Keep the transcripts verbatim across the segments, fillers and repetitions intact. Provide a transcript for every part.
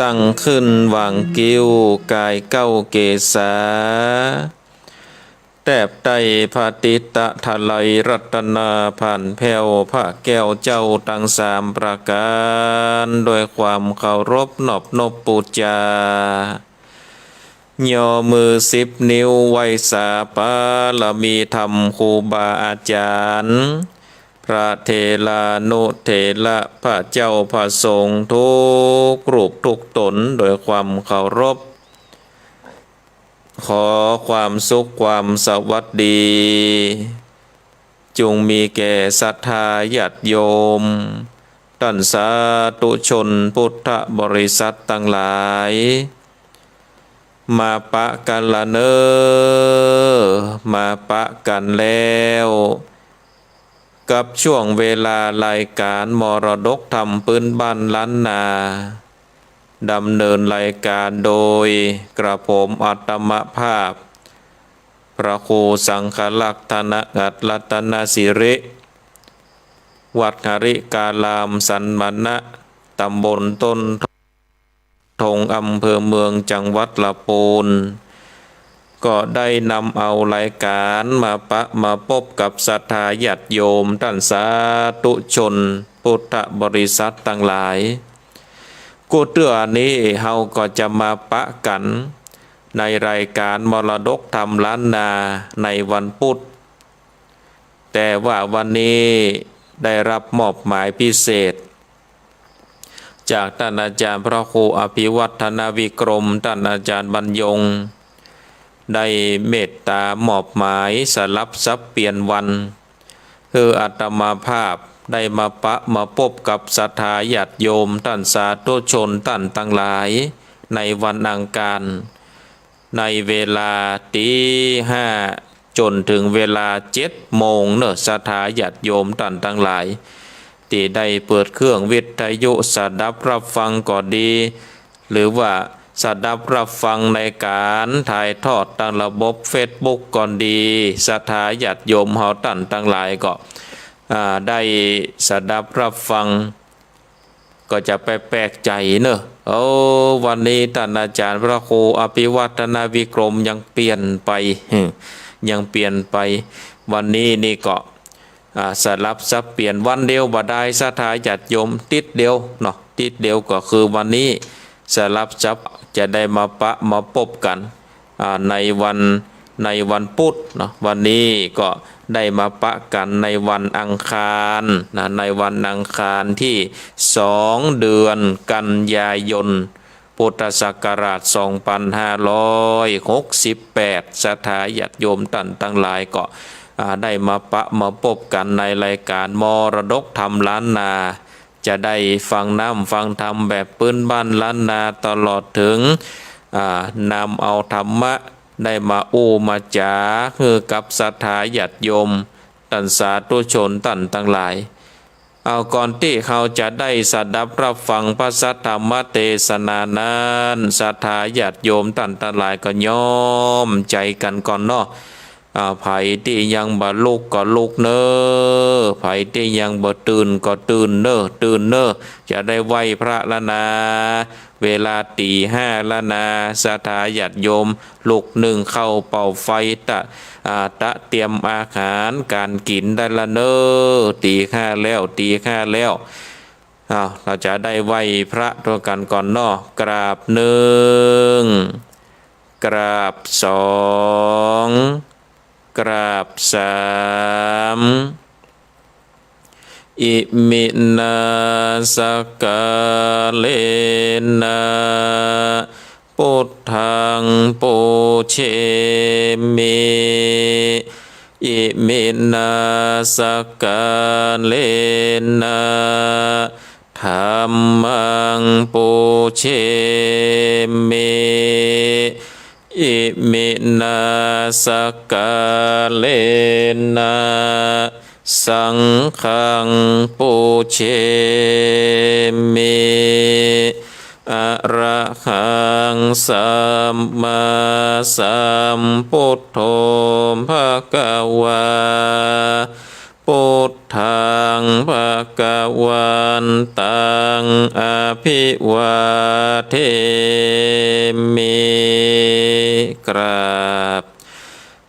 ตั้งขึ้นหว่างกิ้วก๋ายเก๊าเกศา แตบใต้พระติตะไตรรัตนาผ่านแผ้วพระแก้วเจ้าตังสามประก๋าน โดยความเคารพนอบนบปู๋จา ย่อมือสิบนิ้วไหว้สาบารมีธรรมครูบาอาจ๋ารย์ พระเถรานุเถระ พระเจ้าพระสงฆ์ทุกรูปทุกต๋นโดยความเคารพ ขอความสุขความสวัสดี จุ่งมีแก่ศรัทธาญาติโยม ต้านสาธุชนพุทธบริษัทตังหลาย มาปะกั๋นละเน่อ มาปะกั๋นแล้ว กับช่วงเวลารายก๋านมรดกธรรมปื๊นบ้านล้านนา ดำเนินรายก๋านโดยกระผมอาตมาภาพ พระครูสังฆรักษ์ ธนอัตถรัตนสิริ วัดหริการามสันมณะ ตำบลต้นทง อำเภอเมือง จังหวัดละปูน ก็ได้นำเอารายก๋านมาปะมาปบกับศรัทธาญาติโยมต้านสาธุชนพุทธบริษัทตังหลาย กู้เตื้ออันนี้เฮาก็จะมาปะกั๋นในรายก๋านมรดกธรรมล้านนาในวันพุธ แต่ว่าวันนี้ได้รับมอบหมายพิเศษ จากต้านอาจ๋ารย์พระครูอภิวัฒนวิกรม ต้านอาจ๋ารย์บรรยง ได้เมตตามอบหมายสลับสับเปลี่ยนวัน หื้ออาตมาภาพได้มาปะมาปบกับศรัทธาญาติโยมต้านสาธุชนต้านตังหลาย ในวันอังคาร ในเวลาตี๋ห้าจ๋นเถิงเวลาเจ็ดโมงเน่อ ศรัทธาญาติโยมต้านตังหลาย ตี้ได้เปิดเครื่องวิทยุสดับรับฟังก็ดี หรือว่าสดับรับฟังในก๋านถ่ายทอดตางระบบเฟซบุ๊กก็ดี ศรัทธาญาติโยมเฮาต้านตังหลายก็ อ่า ได้สดับรับฟัง ก็จะไปแปลกใจ๋เน่อ โอ้ วันนี้ต้านอาจ๋ารย์พระครูอภิวัฒนวิกรมยังเปลี่ยนไป ยังเปลี่ยนไป วันนี้นี่ก็ อ่า สลับสับเปลี่ยนวันเดียวบ่ดาย ศรัทธาญาติโยม ติ๊ดเดียวเนาะ ติ๊ดเดียวก็คือวันนี้สลับสับจะได้มาปะมาปบกั๋น อ่า ในวัน ในวันพุธเนาะ วันนี้ก็ได้มาปะกั๋นในวันอังคารนะ ในวันอังคารตี้สอง เดือนกันยายน พุทธศักราชสองปันห้าร้อยหกสิบแปด ศรัทธาญาติโยมต้านตังหลายก็ อ่า ได้มาปะมาปบกั๋นในรายก๋านมรดกธรรมล้านนา จะได้ฟังน้ำฟังธรรมแบบปื๊นบ้านล้านนาตลอดเถิง อ่า นำเอาธรรมะได้มาอู้มาจ๋าหื้อกับศรัทธาญาติโยมต้านสาธุชนต้านตังหลาย เอา ก่อนตี้เฮาจะได้สดับรับฟังพระสัทธรรมเตสนานั้น ศรัทธาญาติโยมต้านตังหลายก็ย้อมใจ๋กั๋นก่อนเนาะ อ่า ใผตี้ยังบ่ลุกก็ลุกเน่อ ใผตี้ยังบ่ตื่นก็ตื่นเน่อ ตื่นเน่อ จะได้ไหว้พระละนา เวลาตี๋ห้าละนา ศรัทธาญาติโยม ลุกนึ่งข้าวเป่าไฟ ตะ อ่า ตะเตรียมอาหารก๋านกิ๋นได้ละเน่อ ตี๋ห้าแล้ว ตี๋ห้าแล้ว อ้าว เฮาจะได้ไหว้พระตวยกั๋นก่อนเนาะ กราบนึ่ง กราบสอง กราบสาม อิมินาสักกาเลนะ พุทธังปูเชมิ อิมินาสักกาเลนะ ธัมมังปูเชมิ อิมินาสักกาเลนะ สังฆังปูเชมิ อะระหังสัมมาสัมพุทโธ ภะคะวา Buddhaṃ bhagavantaṃ abhivādemi. กราบ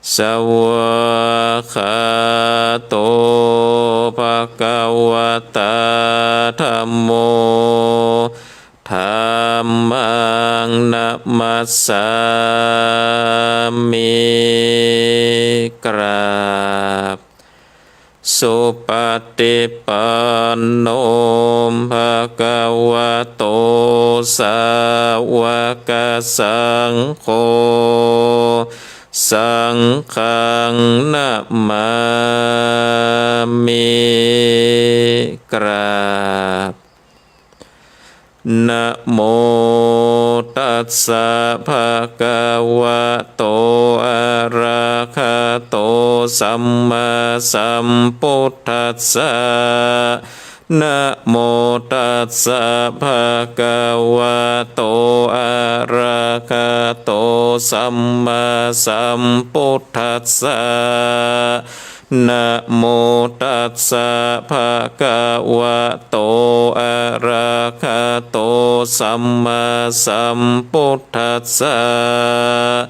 Svākkhāto bhagavatā dhammo. Dhammaṃ namassāmi. กราบ Supaṭipanno bhagavato sāvakasaṅgho. Saṅghaṃ namāmi. กราบ Namo tassa bhagavato arahato sammāsambuddhassa. Namo tassa bhagavato arahato sammāsambuddhassa. Namo tassa bhagavato arahato sammāsambuddhassa.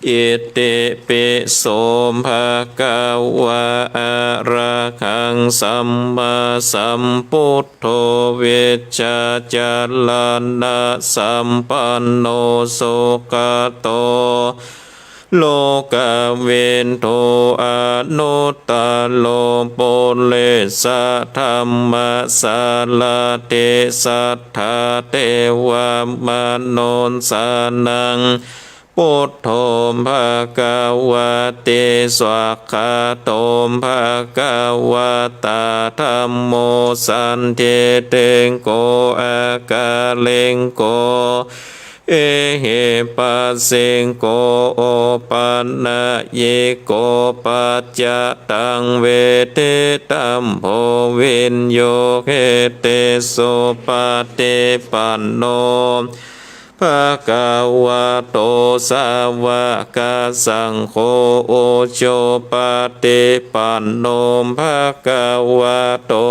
Itipi so bhagavā arahaṃ sammāsambuddho vijjācaraṇasampanno sugato lokavidū anuttaro purisadammasārathi satthā devamanussānaṃ buddho bhagavāti. Svākkhāto bhagavatā dhammo sandiṭṭhiko akāliko ehipassiko opanayiko paccattaṃ veditabbo viññūhīti. Supaṭipanno bhagavato sāvakasaṅgho, ujupaṭipanno bhagavato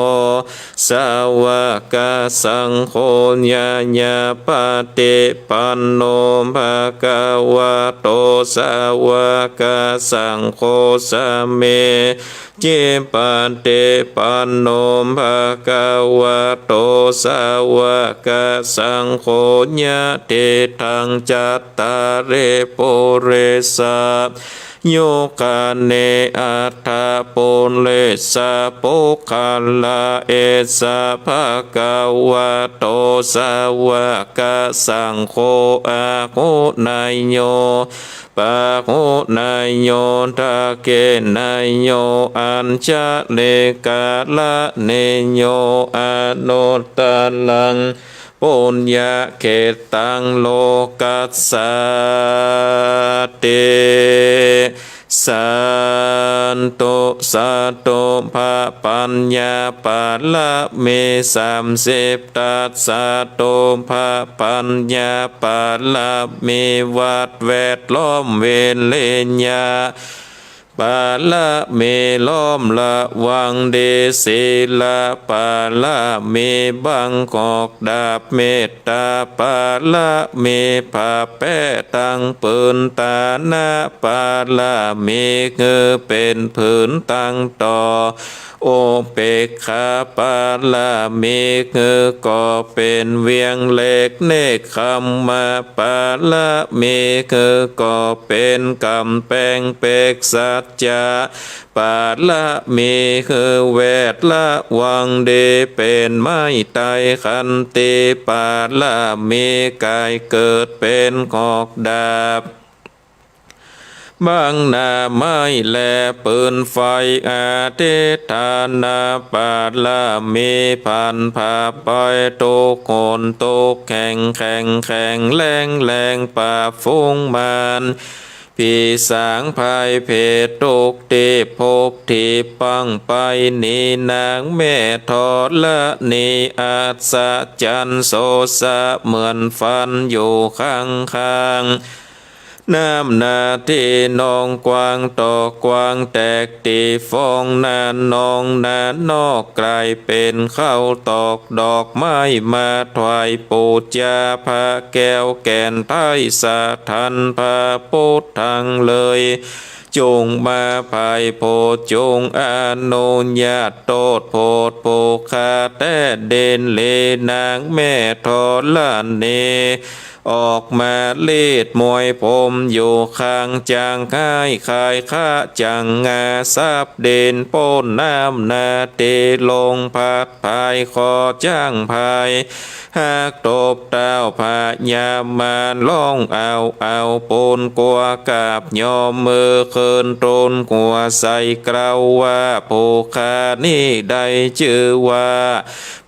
sāvakasaṅgho, ñāyapaṭipanno bhagavato sāvakasaṅgho, sāmī cipaṭipanno bhagavato sāvakasaṅgho, yadidaṃ cattāri purisayugāni aṭṭha purisapuggalā, esa bhagavato sāvakasaṅgho āhuneyyo pāhuneyyo dakkhiṇeyyo añjalikaraṇīyo anuttaraṃ puññakkhettaṃ lokassāti. Sādhu sādhu พระปัญญาบารมีสามสิบทัศน์ สาธุ พระปัญญาบารมี วัดแวดล้อมวิริยะบารมี ล้อมระวังดี ศีลบารมี บังออกดาบ เมตตาบารมี ผ้าแป้ตั้งผืน ฐานะบารมี คือเป๋นผืนตั้งต่อ อุเปกขาบารมี คือก่อเป๋นเวียงเหล็ก เนกขัมมะบารมี คือก่อเป๋นก๋ำแปงเปก สัจจะบารมี คือแวดระวังดีเป๋นไม้ไตร ขันติบารมี ก๋ายเกิดเป๋นออกดาบ บังหน้าไม้แลปืนไฟ อธิฐานะบารมี พันผ้าไปทุกหนทุกแห่ง แข็งแข็งแรงแรง ปราบฝูงมารผีสางภัยเภททุกข์ ตี้พบตี้ปังไป หนีนางแม่ธรณี อัศจรรย์โสสะ เหมือนฝันอยู่ข้างๆ น้ำนาตี้นองกว้างตอกกว้างแตกตี้ฟอง นาหนองนานอกก๋ายเป๋นข้าวตอกดอกไม้มาถวายปู๋จา พระแก้วแก่นไท้สถาน พระปุทธังเลย จุ่งมาไพร่โพธิ์ จุ่งอนุญาตโตษโผดผู้ข้าแต๊ เด่นเลนางแม่ธรณี ออกมาลีดมวยผมอยู่ข้าง จั่งฮ้ายขายค้าจั่งงาทรัพย์ เด่นป๊นน้ำนาตี้ลงพัดพาย ขอจ้างพาย ฮักตบเต้าพญามาร ฮ้องเอาเอาปูนกั๋ว กราบยอมมือเคิน ตูนกั๋วใส่เกล้าว่า ผู้ข้านี้ได้จื้อว่า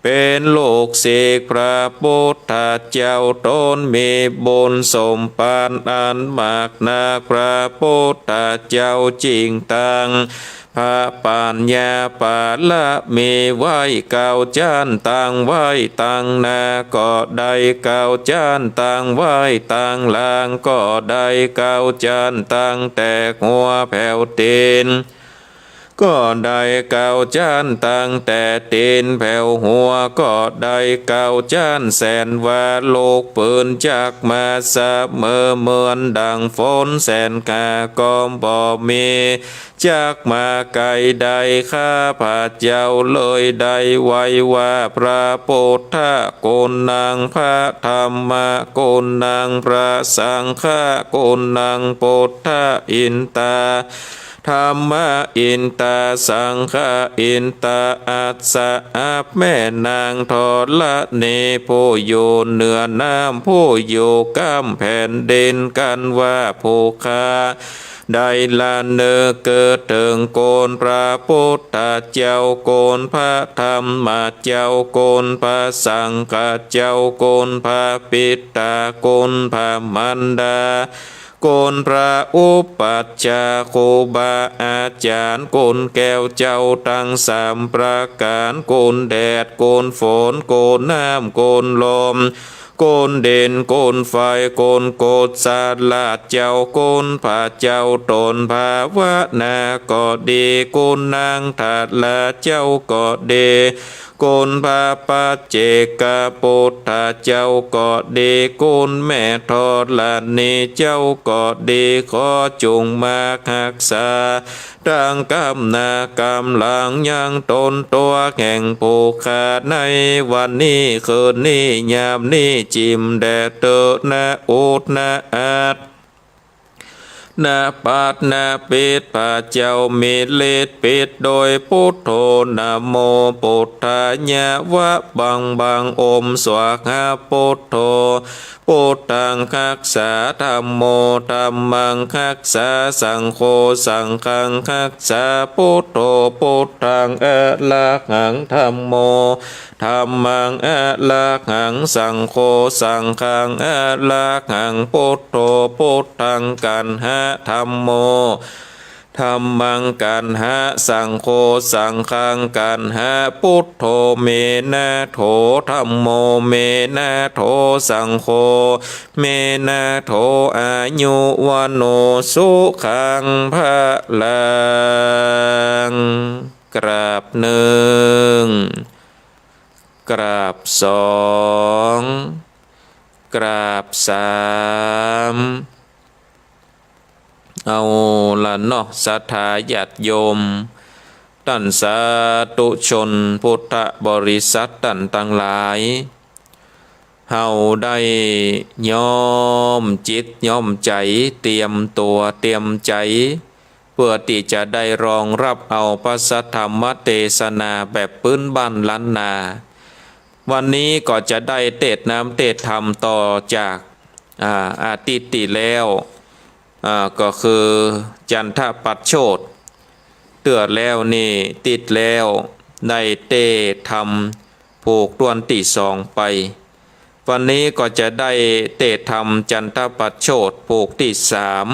เป๋นลูกศิษย์พระปุทธเจ้า ตนมีบุญสมปานอันมากนัก พระปุทธเจ้าจึ่งตั้ง พระปัญญาปารมีไว้เก้าจั๊น ตั้งไว้ตังหน้าก็ได้เก้าจั๊น ตั้งไว้ตังหลังก็ได้เก้าจั๊น ตั้งแต่หัวแผวตี๋นก็ได้เก้าจั๊น ตั้งแต่ตี๋นแผวหัวก็ได้เก้าจั๊น แสนว่าลูกปืนจักมาเสมอ เหมือนดั่งฝนแสนกาก็บ่มี จักมาไกลได้ ข้าพเจ้าเลยได้ไหว้ว่า พระปุทธกุณัง พระธัมมกุณัง พระสังฆกุณัง ปุทธะอินตา ธัมมะอินตา สังฆะอินตา อัสสะ อับแม่นางธรณี ผู้อยู่เหนือน้ำ ผู้อยู่ก้ำแผ่นดิน กันว่าผู้ข้า ได้ละนึกเถิงคุณพระปุทธเจ้า คุณพระธัมมะเจ้า คุณพระสังฆะเจ้า คุณพระปิตา คุณพระมารดา คุณพระอุปัชฌาย์ ครูบาอาจ๋ารย์ คุณแก้วเจ้าตังสามประก๋าน คุณแดด คุณฝน คุณน้ำ คุณลม คุณดิน คุณไฟ คุณกุศลาเจ้า คุณพระเจ้าต๋นภาวนาก็ดี คุณนางทาราเจ้าก็ดี คุณพระปัจเจกปุทธเจ้าก็ดี คุณแม่ธรณีเจ้าก็ดี ขอจุ่งมาฮักษา ตังกำหน้ากำหลังยังต๋นตั๋วแห่งผู้ข้าในวันนี้คืนนี้ยามนี้จิ่มแด่เต๊อะ นะอุทนะอัต นะปัดนะปิด พระเจ้ามีฤทธิ์ปิดโดยปุทโธ นะโมปุทธายะ วะบังบัง อม สวาหา ปุทโธ ปุทธังฮักษา ธัมโม ธัมมังฮักษา สังโฆ สังฆังฮักษา ปุทโธ ปุทธังอะระหัง ธัมโม ธัมมังอะระหัง สังโฆ สังฆังอะระหัง ปุทโธ ปุทธังกัณหะ ธัมโม ธัมมังกัณหะ สังโฆ สังฆังกัณหะ ปุทโธ เมนะโถ ธัมโม เมนะโถ สังโฆ เมนะโถ อายุวัณโณ สุขังพะลัง กราบนึ่ง กราบสอง กราบสาม เอาละเนาะ ศรัทธาญาติโยม ต้านสาธุชนพุทธบริษัทต้านตังหลาย เฮาได้ย้อมจิตย้อมใจ๋ เตรียมตั๋วเตรียมใจ๋ เปื้อตี้จะได้รองฮับเอาพระสัทธรรมเตสนาแบบปื้นบ้านล้านนา วันนี้ก็จะได้เตสน์นำเตสน์ธรรมต่อจาก อ่า อาทิตย์ตี้แล้ว อ่า ก็คือจันทปัจโฉต เตื้อแล้วนี้ ติ๊ดแล้ว ได้เตสน์ธรรมผูกต้วนตี้สองไป วันนี้ก็จะได้เตสน์ธรรมจันทปัจโฉตผูกตี้สาม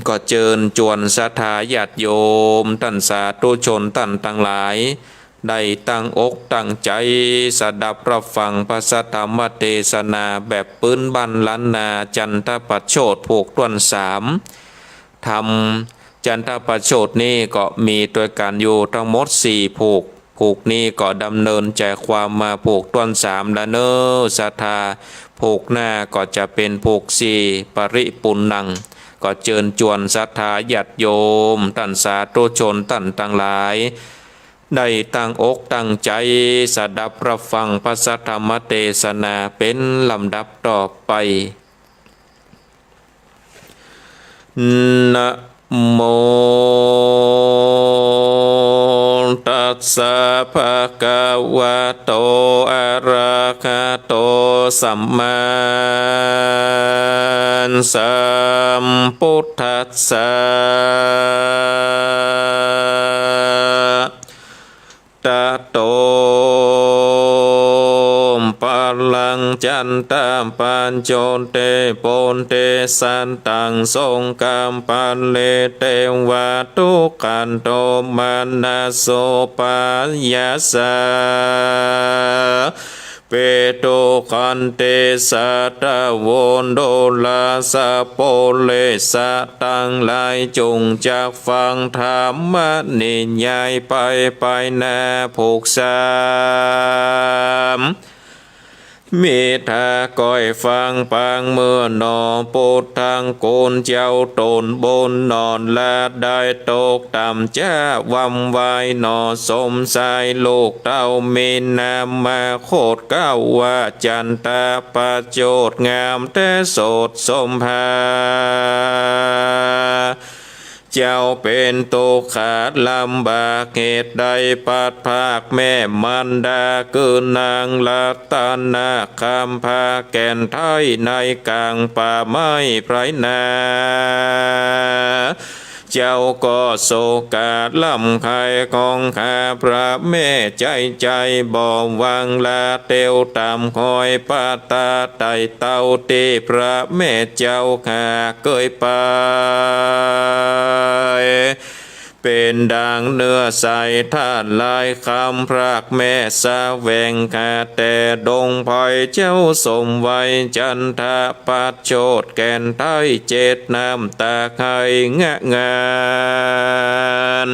ก็เจิญจวนศรัทธาญาติโยม ต้านสาธุชนต้านตังหลาย ได้ตั้งอกตั้งใจ๋สดับฮับฟังพระสัทธรรมเตสนาแบบปื๊นบ้านล้านนา จันทประโชติผูกต้วนสาม ธรรมจันทประโชตินี้ก็มีตวยกั๋นอยู่ตังหมดสี่ผูก ผูกนี้ก็ดำเนินใจ๋ความมาผูกต้วนสามละเน่อศรัทธา ผูกหน้าก็จะเป๋นผูกสี่ ปริปุณณัง ก็เจิญจวนศรัทธาญาติโยม ต้านสาธุชนต้านตังหลาย ได้ตั้งอกตั้งใจ๋สดับฮับฟังพระสัทธรรมเตสนาเป๋นลำดับต่อไป นะโมตัสสะ ภะคะวะโต อะระหะโต สัมมาสัมพุทธัสสะ ตะโต ปะลัง จันทะปัจโจเต โปเต สัตตัง โสกัปปะเล เตวะ ทุกขัน โทมนัส โส ปะยาสา เปตุขันติ สัตตะโว โดราสะ ปุเรสะ ตังหลายจุ่งจักฟังธรรมนิยายไปไปหน้า ผูกสาม มีถ้าก้อยฟังปางเมื่อหนอ ปุทธัง คุณเจ้าต๋นบุญหนอ ละได้ตกต่ำจ๊ะ วำวายหนอ สมชายลูกเต้า มีนามคตเก๊าว่า จันทะประโชติ งามแต๊สดสมภา เจ้าเป๋นตุ๊กขาลำบาก เหตุใดปัดพรากแม่มารดา คือนางรัตนคำ ผาแก่นไท้ในก๋างป่าไม้ไพรนา เจ้าก็โศกาล่ำไคร่ของข้าพระแม่ใจ๋ ใจ๋บ่หวังละเตียวต๋ามคอยปะตาไต่เต้าตี้พระแม่เจ้าข้าเกยไป เป๋นดังเนื้อใสธาตุลายคำ พรากแม่แสวงหาแต่ดงไพร เจ้าสมวัยจันทะประโชติ แก่นไท้เจ็ดน้ำตาไห้งะงาน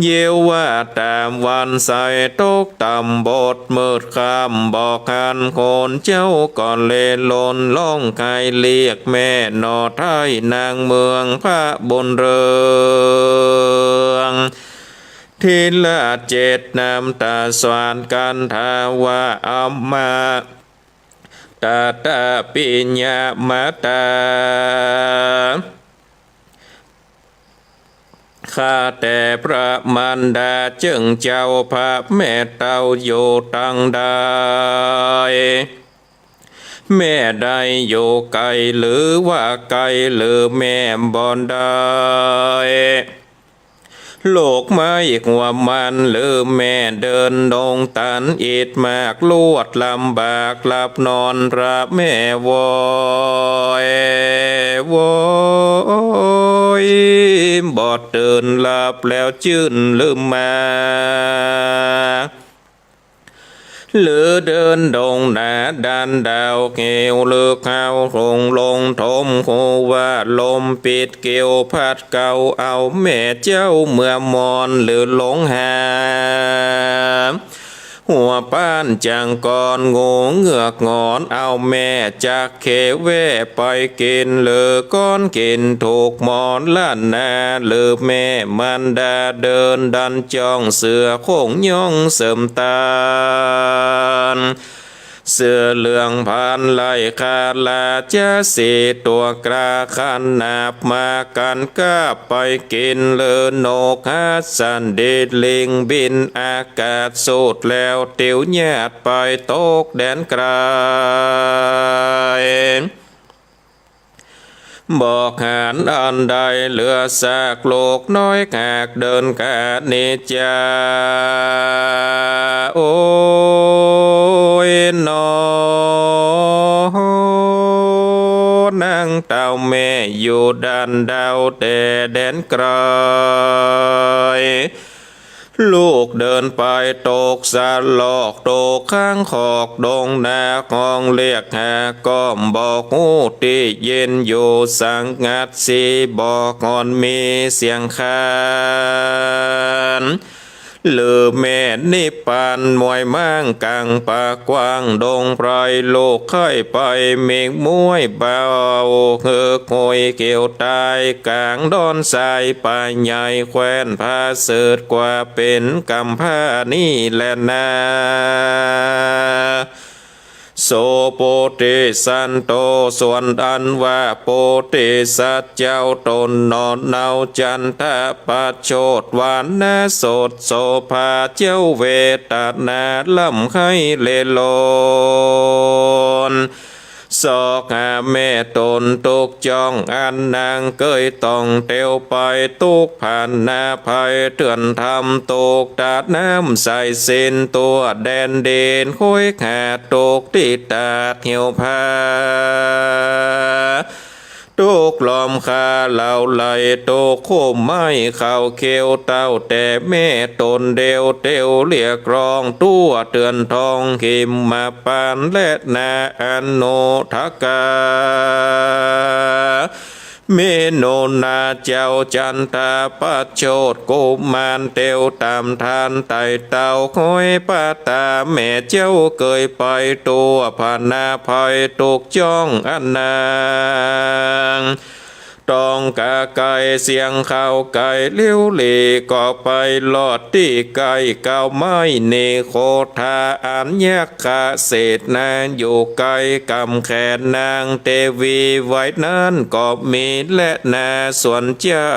เยียวว่าต๋ามวันใสตกต่ำบดมืดค่ำ บ่หันคนเจ้าก็เล่นร้องไห้เรียกแม่หนอ ไท้นางเมืองพระบุญเรือง ทิละเจ็ดน้ำตาสวรรค์กันทาว่า อัมมา ตาตาปิญญามาตา ข้าแต่พระมารดาเจิ่งเจ้า พระแม่เต้าอยู่ตังใด แม่ได้อยู่ไกลหรือว่าใก้ หรือแม่บ่ได้ ลูกไม้หัวมันหรือแม่เดินดงตัน อิดมากลวดลำบากหลับนอน พระแม่โวย โวย บ่ตื่นหลับแล้วจื้นลืมมา หรือเดินดงหนาดันดาวเหว หรือเข้าโขงลงถมคูว่า ลมปิดเกลียวพัดเกาเอาแม่เจ้าเมือมอน หรือหลงหา หัวป้านจังกอน งูเงือกหงอนเอาแม่จักเขแว่ไปกิ๋น หรือก้อนกิ๋นถูกมรณา หรือแม่มารดาเดินดันจ้อง เสือโคร่งย่องเสริมตาน เสือเหลืองพานไล่ฆ่าราชสีห์ ตั๋วกล้าขนาบมากั๋นกาบไปกิ๋น หรือนกหัสดีลิงบินอากาศสูดแล้ว เตียวหยาดไปตกแดนไกล บ่หันอันใดเหลือซากลูกน้อยหากเดินขานิจจา โอ้ยหนอ นางเต้าแม่อยู่ดันดาวแต่แดนไกล ลูกเดินไปตกสะลอก ตกข้างคอกดงนา ฮ้องเรียกหาก็บ่ฮู้ตี้ เย็นอยู่สงัดสี บ่ฮ้อนมีเสียงคราน ลือแม่นนิพพาน มวยม้างก๋างป่ากว้าง ดงไพร ลูกใค่ไปเมกมวยเบา เฮือกห้วยเขียวใต้ ก๋างดอนทรายป่าใหญ่ แคว้นผาเสริฐ กว่าเป๋นกำพร้านี้แลนา โส โพธิสัตโต ส่วนอันว่าโพธิสัตว์เจ้า ต๋นหนอเนาจันทประโชติ วรรณสดโสภา เจ้าเวทนา ร่ำไห้เล่ร่อน ซอกหาแม่ต๋นตุ๊กจ้อง อันนางเกยต้องเตียวไป ตุ๊กข์พานาภัยเถื่อนทำ ตกตาดน้ำสายสิน ตั๋วแดนดิน ค้อยหาตุ๊กข์ตี้ตาดเหี่ยวผา ตุ๊กข์ล้อมคาเหล่าไหล ตุ๊กข์โค้มไม้เขาเขียว เต้าแต่แม่ต๋นเดียว เตียวเรียกร้อง ตั๋วเถื่อนทอง หิมพานต์ และนาอโนทกา เมโนนาเจ้าจันทประโชติ กุมารเตียวต๋ามทานไต่เต้า ค้อยปะตาแม่เจ้าเกยไป ตั๋วพานาภัยตุ๊กข์จ้องอันนาง ต้องกาไกลเสียงเขาไกลลิ้วหลี ก็ไปลอดตี้ใก้เก๊าไม้นิโคทา อันยักขเสนาอยู่ใก้กำแขนนางเตวีไว้นั้นก็มีแลนา ส่วนเจ้า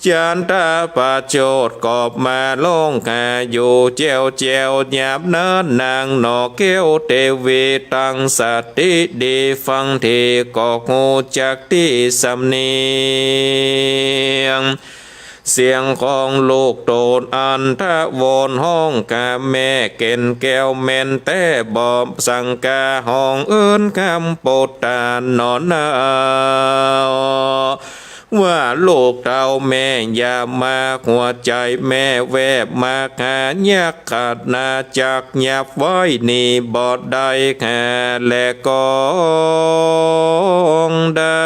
จันทประโชติก็มาลองหาอยู่แจ้วแจ้ว ยามนั้นนางหน่อแก้วเตวีตั้งสติดี ฟังทีก็ฮู้จักตี้สำเนียง เสียงของลูกต๋นอันทะวอนฮ้องกาแม่ แก่นแก้วแม่นแต๊บ่สังกา ฮ้องเอิ้นกำปุตตาหนอนา ว่าลูกเต้าแม่อย่ามาหัวใจ๋แม่แวบ มาหายักขนาจักรยับไว้นี่บ่ได้หา และก็ได้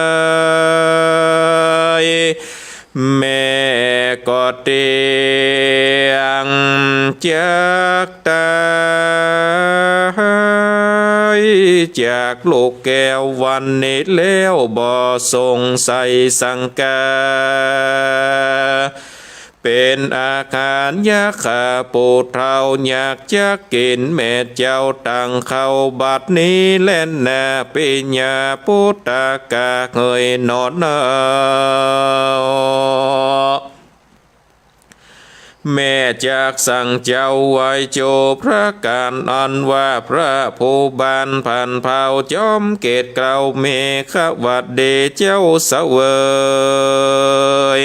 แม่ก็เตียงจักตายจากลูกแก้ววันนี้แล้ว บ่สงสัยสังกา เป๋นอาหารยักขะผู้เฒ่า อยากจะกิ๋นแม่เจ้าตังเข้าบัดนี้แลนา ปิยปุตตะกะเหยหนอนา แม่จักสั่งเจ้าไว้โจพระการ อันว่าพระผู้บานผันเผาจอมเกตเกล้าเมขวัตดีเจ้าเสวย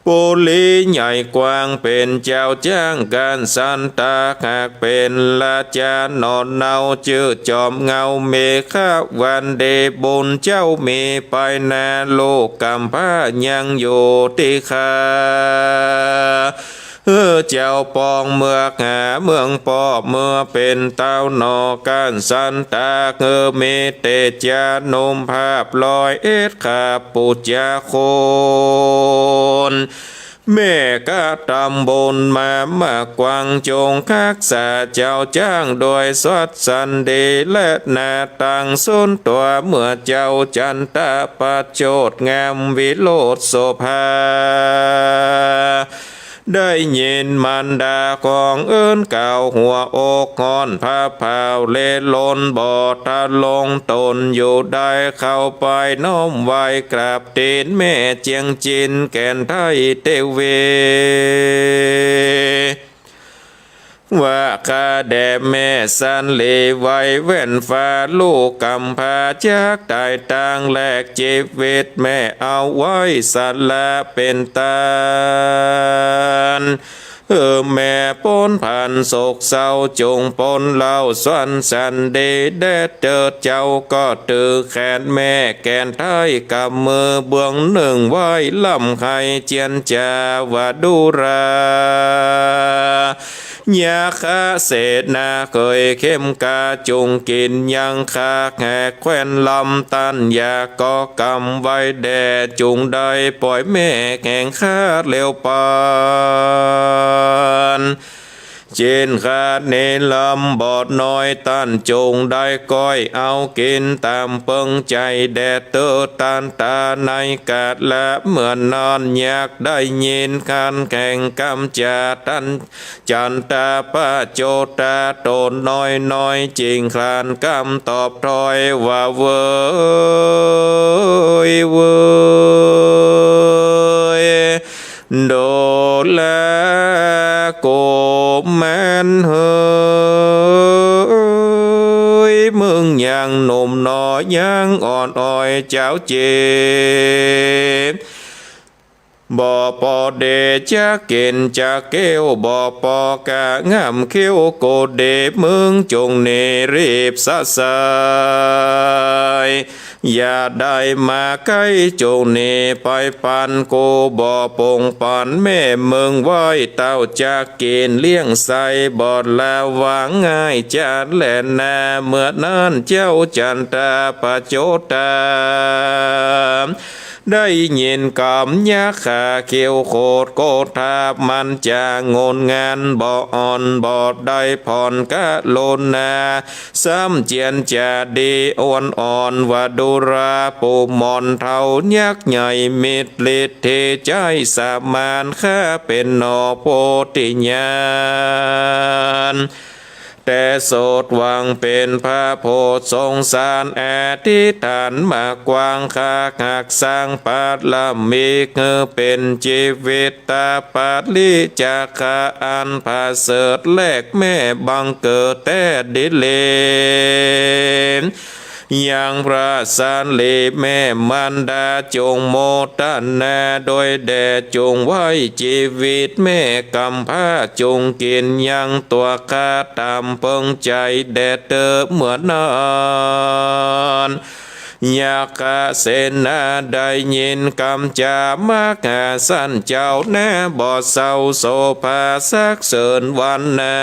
ปุรีใหญ่กว้างเป๋นเจ้าจ้างกัณฑ์สันตะ หากเป๋นราชาหนอเนาจื้อจอมเหง้าเมขวัตดี บุญเจ้ามีไปนา ลูกก๋ำพร้ายังอยู่ตี้ข้า เออ เจ้าปองเมืองหาเมืองปอบ เมื่อเป๋นเต้าหนอกัณฑ์สันตะ เออ มีเตจานุภาพร้อยเอ็ดขับปุจจาคน แม่กระตำบุญมามากกว้าง จงฮักษาเจ้าจ้างโดยสัตย์สันดี และนาตังสุนตั๋ว เมื่อเจ้าจันทประโชติงามวิโรจน์โสภา ได้ยินมารดาของเอิ้นกล่าวหัวอกฮ้อนผะเผาเล่นลนบ่ทะลง ตนอยู่ได้เข้าไปน้อมไหว้กราบตีนแม่เจียงจินแก่นไทยเตวี ว่าข้าแด่แม่สันหลีไว้แว่นฟ้า ลูกก๋ำพร้าจักต๋ายตางแลกจีวิต แม่เอาไว้สละเป๋นตาน เออ แม่ป๊นผันโศกเศร้า จงป๊นเศร้าสวนสันดี แด่เถิดเจ้า ก็ถือแขนแม่แขนไท้กำมือเบื้องนึ่งไว้ ร่ำไห้เจียนจ๋าว่า ดูรา ยักขเสนาเขยเข้มกล้า จุ่งกิ๋นยังข้าแหกแคว่นลำ ต้านอยากก็กำไว้แด่ จุ่งได้ป่อยแม่แห่งข้าเร็วปัน เจ้นข้าเณรลำบอดน้อย ต้านจุ่งได้ก้อยเอากิ๋นต๋ามเปิงใจ๋แด่เถิด ต้านต๋าในกาละเมื่อนั้น ยักได้ยินคานแห่งกำจ๋าต้าน จันตาปะโจตา โตน้อยๆ จิ่งคลานกำตอบถ้อยว่า เวย เวย ดูรา กุมารเหย มึงยังหนุ่มหนอ ยังอ่อนอ้อยเจ้าเจ้า บ่ปอเดจะกิ๋นจะเกี้ยว บ่ปอกะง่ำเคี้ยว โกเด มึงจุ่งหนีรีบสะสาย อย่าได้มาใก้ จุ่งหนีไปปัน กูบ่ปงปันแม่มึงไว้ เต้าจะกิ๋นเลี้ยงใส่ บ่ละวางง่ายจาแลนา เมื่อนั้นเจ้าจันตาปะโจตา ได้ยินกำยักขะเขี้ยวโขดโกธา มันจ๋างดงามบ่อ่อน บ่ได้ผ่อนกรุณา ซ้ำเจียนจ๋าดีอ่อนๆ ว่า ดูรา ผู้หม่อนเฒ่ายักษ์ใหญ่ มีฤทธิ์ใจ๊สามาน ข้าเป๋นหนอโพธิญาณ แต่โสตหวังเป๋นพระโพธิสงสาร อธิษฐานมากว้าง ข้าหากสร้างบารมี หื้อเป๋นจีวิตตปริจจาคะอันประเสริฐแลก แม่บังเกิดแต๊ดีแล ยังพระสาลีแม่มารดา จุ่งโมทนาโดยแด่ จุ่งไว้จีวิตแม่กำพร้า จุ่งกิ๋นยังตั๋วข้าต๋ามเปิงใจ๋แด่เถิด เมื่อนั้น ยักขเสนาได้ยินกำจ๋า มหาสันเจ้านา บ่เศร้าโสภาสรรเสริญวรรณา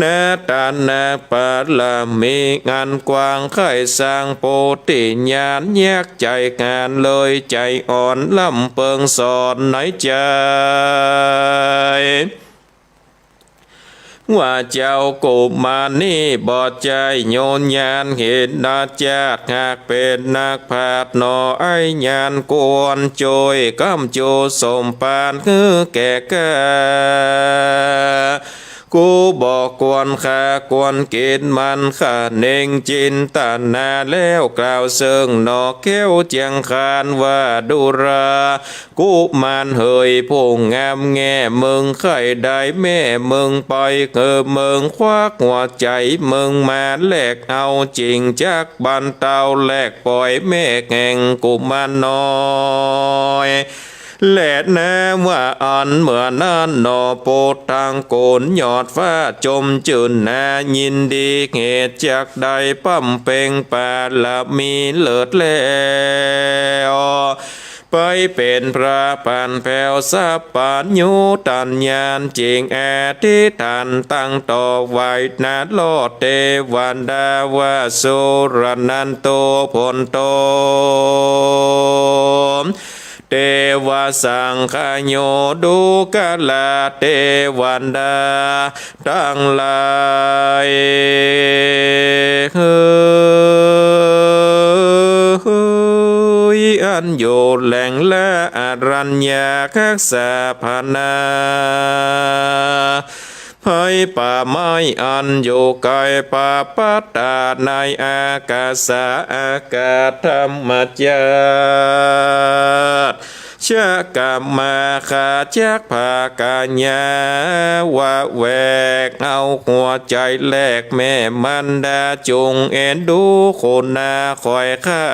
นาตานาปารมีอันกว้าง ใค่สร้างโพธิญาณ ยักษ์ใจ๋หาญเลยใจ๋อ่อน ร่ำเปิงสอนในใจ๋ ว่าเจ้ากุมารนี้บ่ใจ้โยนญาณเห็นนาจาติ หากเป๋นนักปราชญ์หนอ ไอ้ญาณควรจ้วย กำจูสมภารหื้อแก่ข้า กูบ่ควรฆ่าควรกิ๋นมัน ข้าเน่งจินตนาแล้ว กล่าวเซิ่งหนอแคล้วเจียงคานว่า ดูรา กุมารเหยผู้งามแง่ มึงใค่ได้แม่มึงไป หื้อมึงควักหัวใจ๋มึงมาแลกเอา จิ่งจักบรรเทาแลกป่อยแม่แห่งกุมารน้อย แลนา ว่าอั้น เมื่อนั้นหนอ โพธิ์ทางโก๋นยอดฟ้าจมจื้นนา ยินดีเหตุจักได้บำเพ็งบารมีเลิศแล้ว ไปเป๋นพระผันแผ้วสัพพัญญู ต้านญาณจิ่งอธิษฐานตั้งต่อไหว้ นรกเตวดาว่า สุรนันโต ผลโต เตวสังคโย ดูกราเตวดาตังหลาย หื้ออันอยู่แหล่งละอรัญญาคักษาพนา ไพร่ป่าไม้อันอยู่ไกล ปะปัตตาในอากาสา อากาศธรรมจาติ ชะกะมา ข้าจักพากัญญา วะแวกเอาหัวใจ๋แลกแม่มารดา จุ่งเอ็นดูคุณาคอยข้า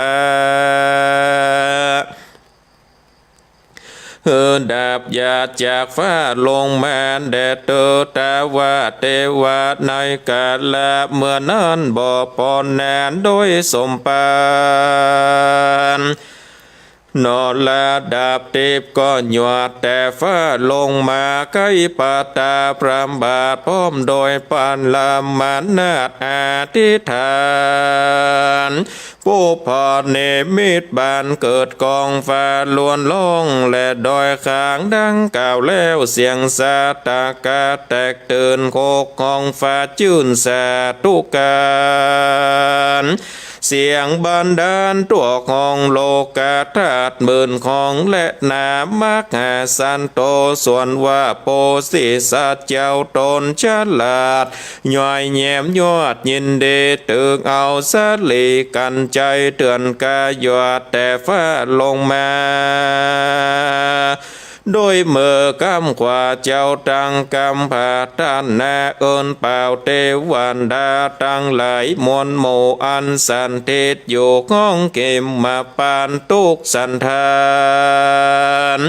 หื้อดาบหยาดจากฟ้าลงมา แด่เตอะทาวาสเตวาในกาละเมื่อนั้น บ่ปอนนานโดยสมภาร นอระดับทิพย์ก็หยาดแต่ฟ้าลงมา ใก้ประทับพระบาทพร้อมโดยปรมาสอธิษฐาน ปุพพนิมิตบังเกิดกองฟ้าล้วนล่อง และดอยคางดังกล่าวแล้ว เสียงสาธกะแตกตื่น โคกของฟ้าจื้นสาธุการ เสียงบันดาลทั่วของโลกธาตุหมื่นของ และนามมหาสันโต ส่วนว่าโพธิสัตว์เจ้าต๋นฉลาด ย่อยแย้มยอดยินดี ตึงเอาสะหลีกัญไชยเถื่อนกาหยาดแต่ฟ้าลงมา โดยมือก้ำขวาเจ้าตังกำพาดานา เอิ้นเป่าเตวันดาตังหลายมวลหมู่ อันสันถิตอยู่ห้องเขมมาปานทุกสันฐาน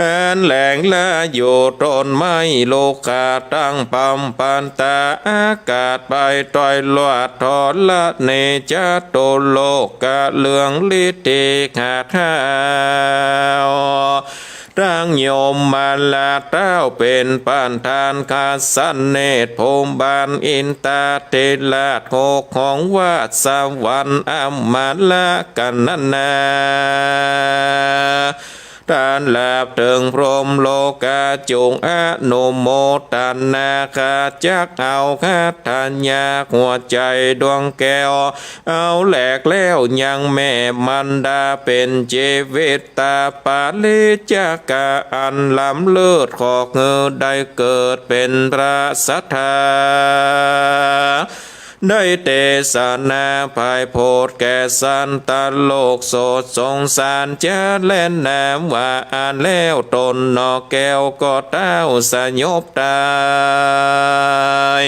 อันแหลงละอยู่ต้นไม้ลูกขาตั้งปำปันตา อากาศไปตอยลวดทรณี จตุโลกกะเลืองฤทธิขาดห้าว ตังยมมาลาเต้าเป๋นประธาน คาสเนศภูมิบาล อินทาธิราชโคกของวาสวรรค์อำมาละกัณณา ต้านลาบเถิงพรหมโลกา จุ่งอนุโมตนา ข้าจักเอาคัตถยาหัวใจ๋ดวงแก้ว เอาแหลกแล้วยังแม่มารดา เป๋นจีวิตตาปาริจกะอันล้ำเลิศ ขอหื้อได้เกิดเป๋นพระสัตถา ได้เตสนาไพโพธแก่สัตว์โลก โสดสงสารจะแล่นนามว่าอันแล้ว ต๋นหนอแก้วก็เต้าสยบตาย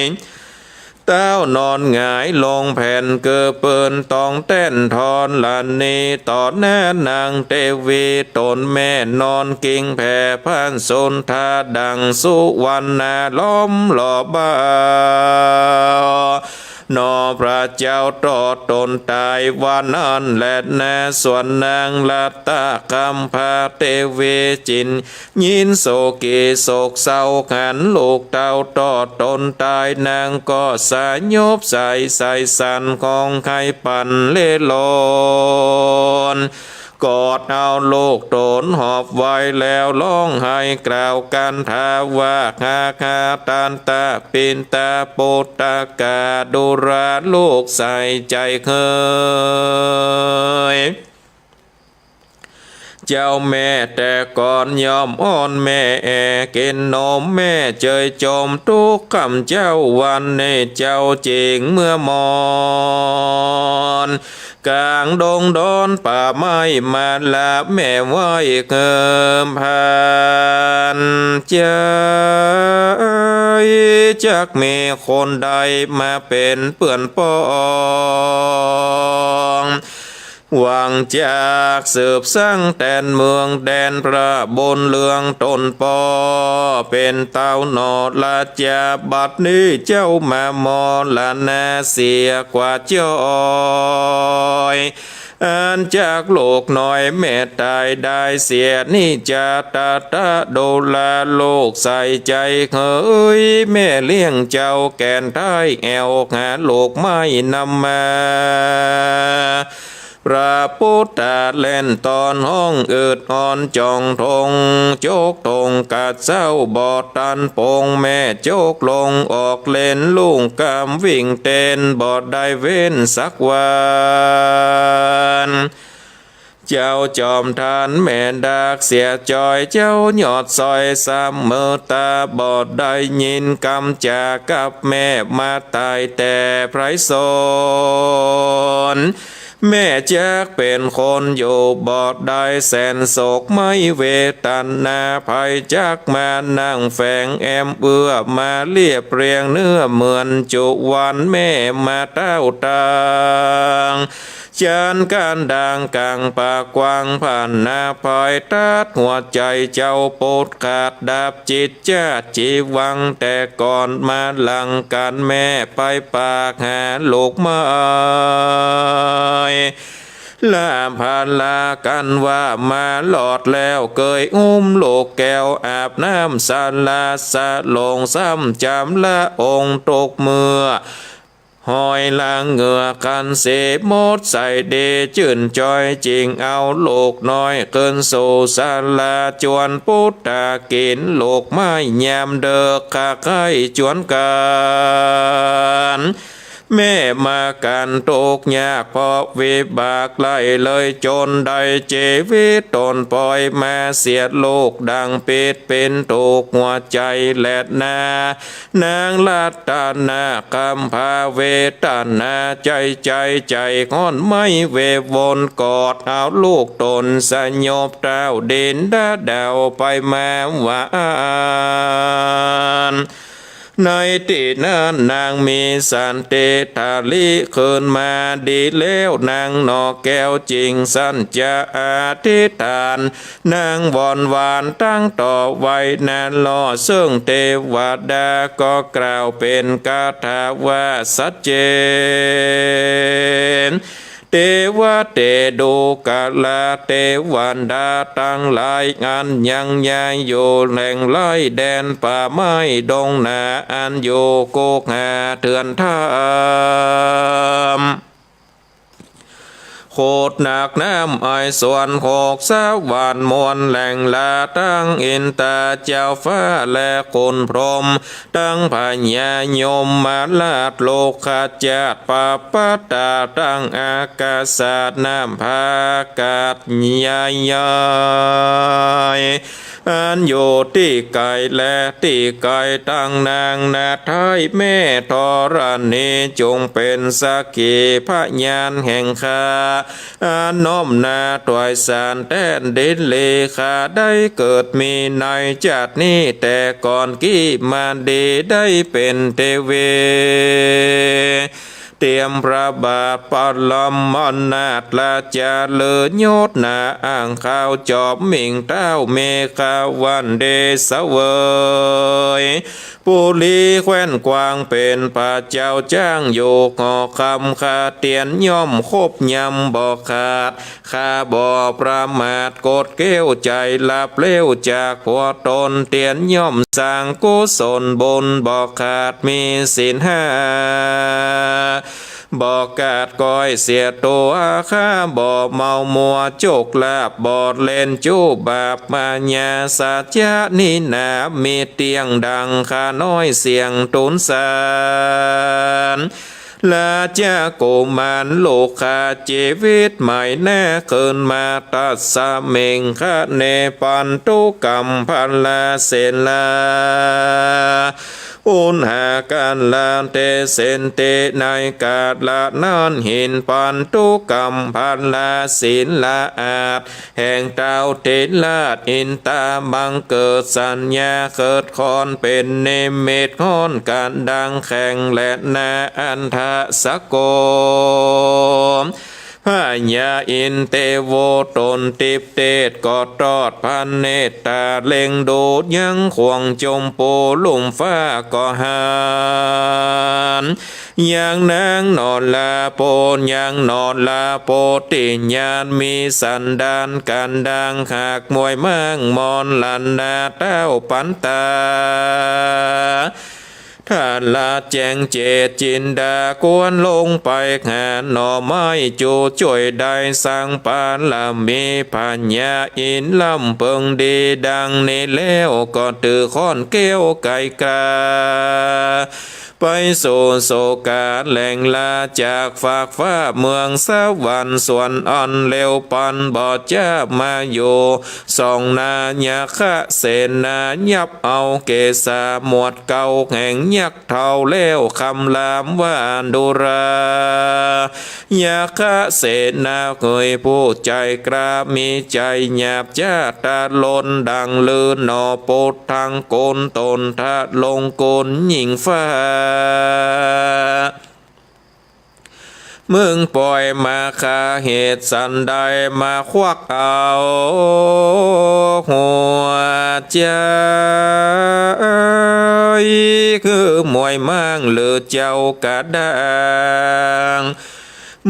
เต้านอนหงายลงแผ่นเกือปืน ต้องแต้นธรณี ต่อหน้านางเตวีต๋นแม่ นอนกิ่งแผ่พระสุธา ดั่งสุวรรณาล้อมรอบบ่า หนอพระเจ้าต๋นต๋นต๋น ว่านั้นแลนา ส่วนนางรัตตะคำพาเตวี จึงยินโศกีโศกเศร้า หันลูกเต้าต๋นต๋นต๋น นางก็สยบใส ใสสันของไข้ปั่นเล่ร่อน กอดเอาลูกต๋นหอบไว้แล้วร้องไห้กล่าวกันทาว่า หาหาตันตะปินตะปุตตะกาดุราลูกใสใจ๋เฮย เจ้าแม่แต่ก่อนย่อมอ้อนแม่แอ กิ๋นนมแม่เจยจมทุกค่ำเจ๊าวัน ในเจ้าเจ๋งเมื่อมอน ก๋างดงดอนป่าไม้มาละแม่ไหว้เกิมพัน ใจ๋ จักมีคนใดมาเป๋นเปื้อนปอง หวังจักสืบสร้างแตนเมืองแดนพระบุญเรืองต๋นป้อ เป๋นเต้าหนอราชา บัดนี้เจ้ามามรณาเสียกว่าจ้อย อันจากลูกน้อยแม่ต๋ายได้เสีย นิจจาตะตะดูราลูกใสใจ๋เฮย แม่เลี้ยงเจ้าแก่นท้ายแอ่ว หาลูกไม้นำมา พระปุทธาแล่นตอนฮ้องอืดอ่อน จ่องธงจกธงกัดเซ้าบ่ตันปง แม่จกลงออกเล่นลุ่งกำวิ่งเต้น บ่ได้เว้นสักวัน เจ้าจอมทานแม่ดากเสียจ้อย เจ้ายอดซอยสามเมอตา บ่ได้ยินกำจากับแม่มาต๋ายแต่ไพรสน แม่จักเป๋นคนอยู่บ่ได้แสนโศกไม้เวทนาภัย จักมานั่งแฝงแอมเอื้อมาเรียบเรียงเนื้อเหมือนจุวัน แม่มาเต้าตาง จันทร์ก้านด่างก๋างปากกว้างผ่านหน้า พายตัดหัวใจ๋เจ้าปุทธขาด ดับจิตจาติจีวังแต่ก่อน มาหลังก๋านแม่ไปปากหาลูกไม้ ละพาลากั๋นว่ามาลอดแล้ว เกยอุ้มลูกแก้วอาบน้ำสาราสะหลง ซ้ำจำละองค์ตกเมื่อ หอยละเหงื่อกั๋นเสหมด ใสดีจื้นจอย จึงเอาลูกน้อยขึ้นสู่สารา จวนปุทธากิ๋นลูกไม้ยามเดิก ข้าใค่จวนกั๋น แม่มากั๋นทุกข์ยากเพราะวิบาก ไล่เลยจ๋นได้จีวิตต๋น ป่อยมาเสียลูกดังปิด เป๋นตุ๊กข์หัวใจ๋แลนา นางรัตนกำพร้าเวทนา ใจ๋ใจ๋ใจ๋ฮ้อนไหม้เววน กอดเอาลูกต๋นสยบ เต้าดินดาดาวไปมาว่าอั้น ในตี้นั้นนางมีสันติทาลิ คืนมาดีแล้วนางหน่อแก้ว จึงสัญจะอธิษฐาน นางวอนหวานตั้งต่อไว้นั้นลอ เซิ่งเตวดาก็กล่าวเป๋นคาถาว่าสัจเจน เตวะเต ดูกราเตวดาตังหลาย อันยังยายอยู่แหล่งไร้แดนป่าไม้ดงนา อันอยู่กุหาเถื่อนถ้ำ โขดหนักน้ำไอสวนโขกสะหวานมวลแหล่งลา ตังอินตาเจ้าฟ้าและขุนพรหม ตังพญายมราช โลกขจาติปปตา ตังอากาสาติน้ำพาอากาศยายยาย อันอยู่ตี้ไก๋และตี้ใก้ ตังนางนาท้ายแม่ธรณี จุ่งเป๋นสักขีพยานแห่งข้า อันน้อมนาถวายสารแต้นดินลี ข้าได้เกิดมีในจาตินี้แต่ก่อนกี้มาดี ได้เป๋นเตวี เตียมพระบาทปรมานาถ ราชาเลิศยศนา อ้างข้าวจอบหมิ่งเต้าเมขวันเดชเสวย ปุรีแคว้นกว้างเป๋นพระเจ้าจ้าง อยู่หอคำข้าเตียนย่อมคบยำบ่ขาด ข้าบ่ประมาทกดเกลี้ยวใจ๋ หลับเร็วจากหัวต๋น เตียนย่อมสร้างกุศลบุญบ่ขาด มีศีลห้า บ่ขาดก้อยเสียตั๋ว ข้าบ่เมามัวโจคลาภ บ่เล่นจู้บาปมายา สัจจะนี้นามิเตี้ยงดังข้าน้อยเสี้ยงตูนสาร ราชกุมารลูกข้าจีวิตใหม่แน่ คืนมาตัสมิงคะเน ปันธุกัมพลาเสลา อุณหาการเตเสนติ ในกาละนั้นหินปันธุกัมพลาศิลาอาจ แห่งเต้าเถราชอินตาบังเกิดสัญญาเกิดคอนเป๋นนิมิตฮ้อนกันดังแข่งและนาอันทะสะโกม พญาอินเตโวตนติปเตศก็ตอดพระเนตรตาเล็งดูยังขวงจมปูลุ่มฟ้าก็หัน ยังนางนรโพน ยังนรโพธิญาณมีสันดานกันดังหากมวยม้างมอนลันนาเต้าปันตา ทาราแจ้งเจตจินดาควรลงไปหาหน่อไม้จูช่วยได้สร้างปารมี พญาอินทร์ลำเพิงดีดังนี้แล้วก็ถือค้อนแก้วไกลกล้า ไปสู่โสกาแหล่งลาจากฟากฟ้าเมืองสวรรค์สวนอันเลวปันบ่จ้ามาอยู่ ส่องนายักขเสนายับเอาเกศาหมวดเก่าแห่งยักษ์เฒ่าแล้วคำรามว่าดุรา ยักขเสนาเขยผู้ใจกล้ามีใจหยาบช้าทะลนดังลือหน่อปุดทั้งโกนตนทะลงโกนหญิงฟ้า มึงป่อยมาข้าเหตุสันใด มาควักเอาหัวใจ๋ คือมวยม้างหรือเจ้ากระด้าง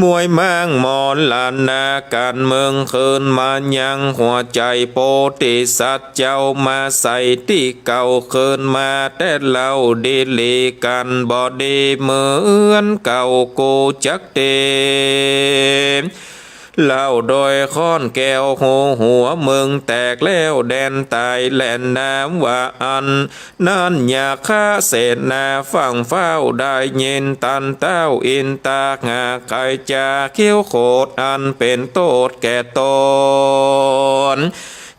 มวยม้างมรณะกั๋น มึงคืนมายังหัวใจ๋ โพธิสัตว์เจ้ามาใส่ตี้เก่า คืนมาแต่เล่าดีหลีกั๋น บ่ดีเหมือนเก่ากูจักเต เล่าโดยค้อนแก้ว หูหัวมึงแตกแล้วแดนต๋ายแล นามว่าอันนั้นยาคะเสนา ฟั่งฟ้าวได้ยิน ตันเต้าอินตาหากไขจะเคี้ยวโขด อันเป๋นโต้ษแก่ต๋น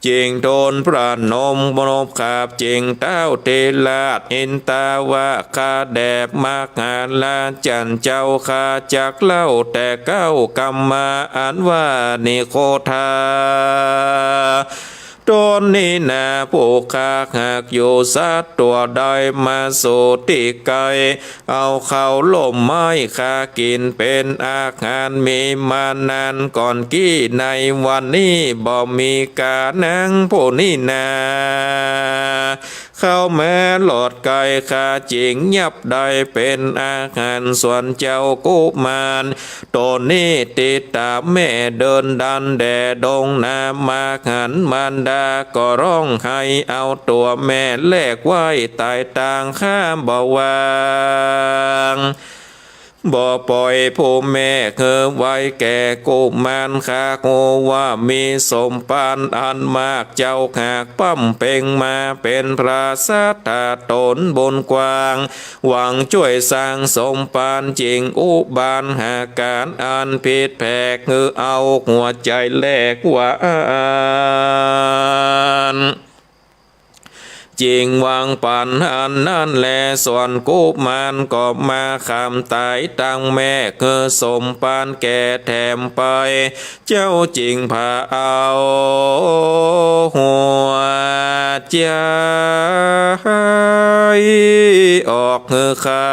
จึงทูลประนมนบขาบ จึงเต้าเทราชอินตาว่า ข้าแด่มหาราชันเจ้าข้า จักเล่าแต่เก้ากำมา อันว่านิโคทา ต๋นนี้นา ผู้ข้าหากอยู่สัตว์ตั๋วใด มาสู่ตี้ใก้ เอาข้าวหล่มไม้ข้ากิ๋นเป๋นอาหาร มีมานานก่อนกี้ ในวันนี้บ่มีก๋า นางผู้นี้นา เข้ามาหลอดใก้ ข้าจึงยับได้เป๋นอาหาร ส่วนเจ้ากุมาร ต๋นนี้ติดต๋ามแม่เดินดันแด่ดงนา มาหันมารดาก็ฮ้องไห้ เอาตั๋วแม่แลกไว้ต๋ายตาง ข้าบ่วาง บ่ป่อยผู้แม่หื้อไว้แก่กุมาร ข้าฮู้ว่ามีสมภารอันมาก เจ้าหากบำเพ็งมาเป๋นพระสัตถา ต๋นบุญกว้าง หวังจ้วยสร้างสมภาร จึงอุบาทหาก๋านอันผิดแผก หื้อเอาหัวใจ๋แลกว่าอั้น จึงวางปั๋นอันนั้นแล ส่วนกุมารก็มาคำต๋ายตังแม่ หื้อสมภารแก่แถมไป เจ้าจึงผ่าเอาหัวใจ๋ออกหื้อข้า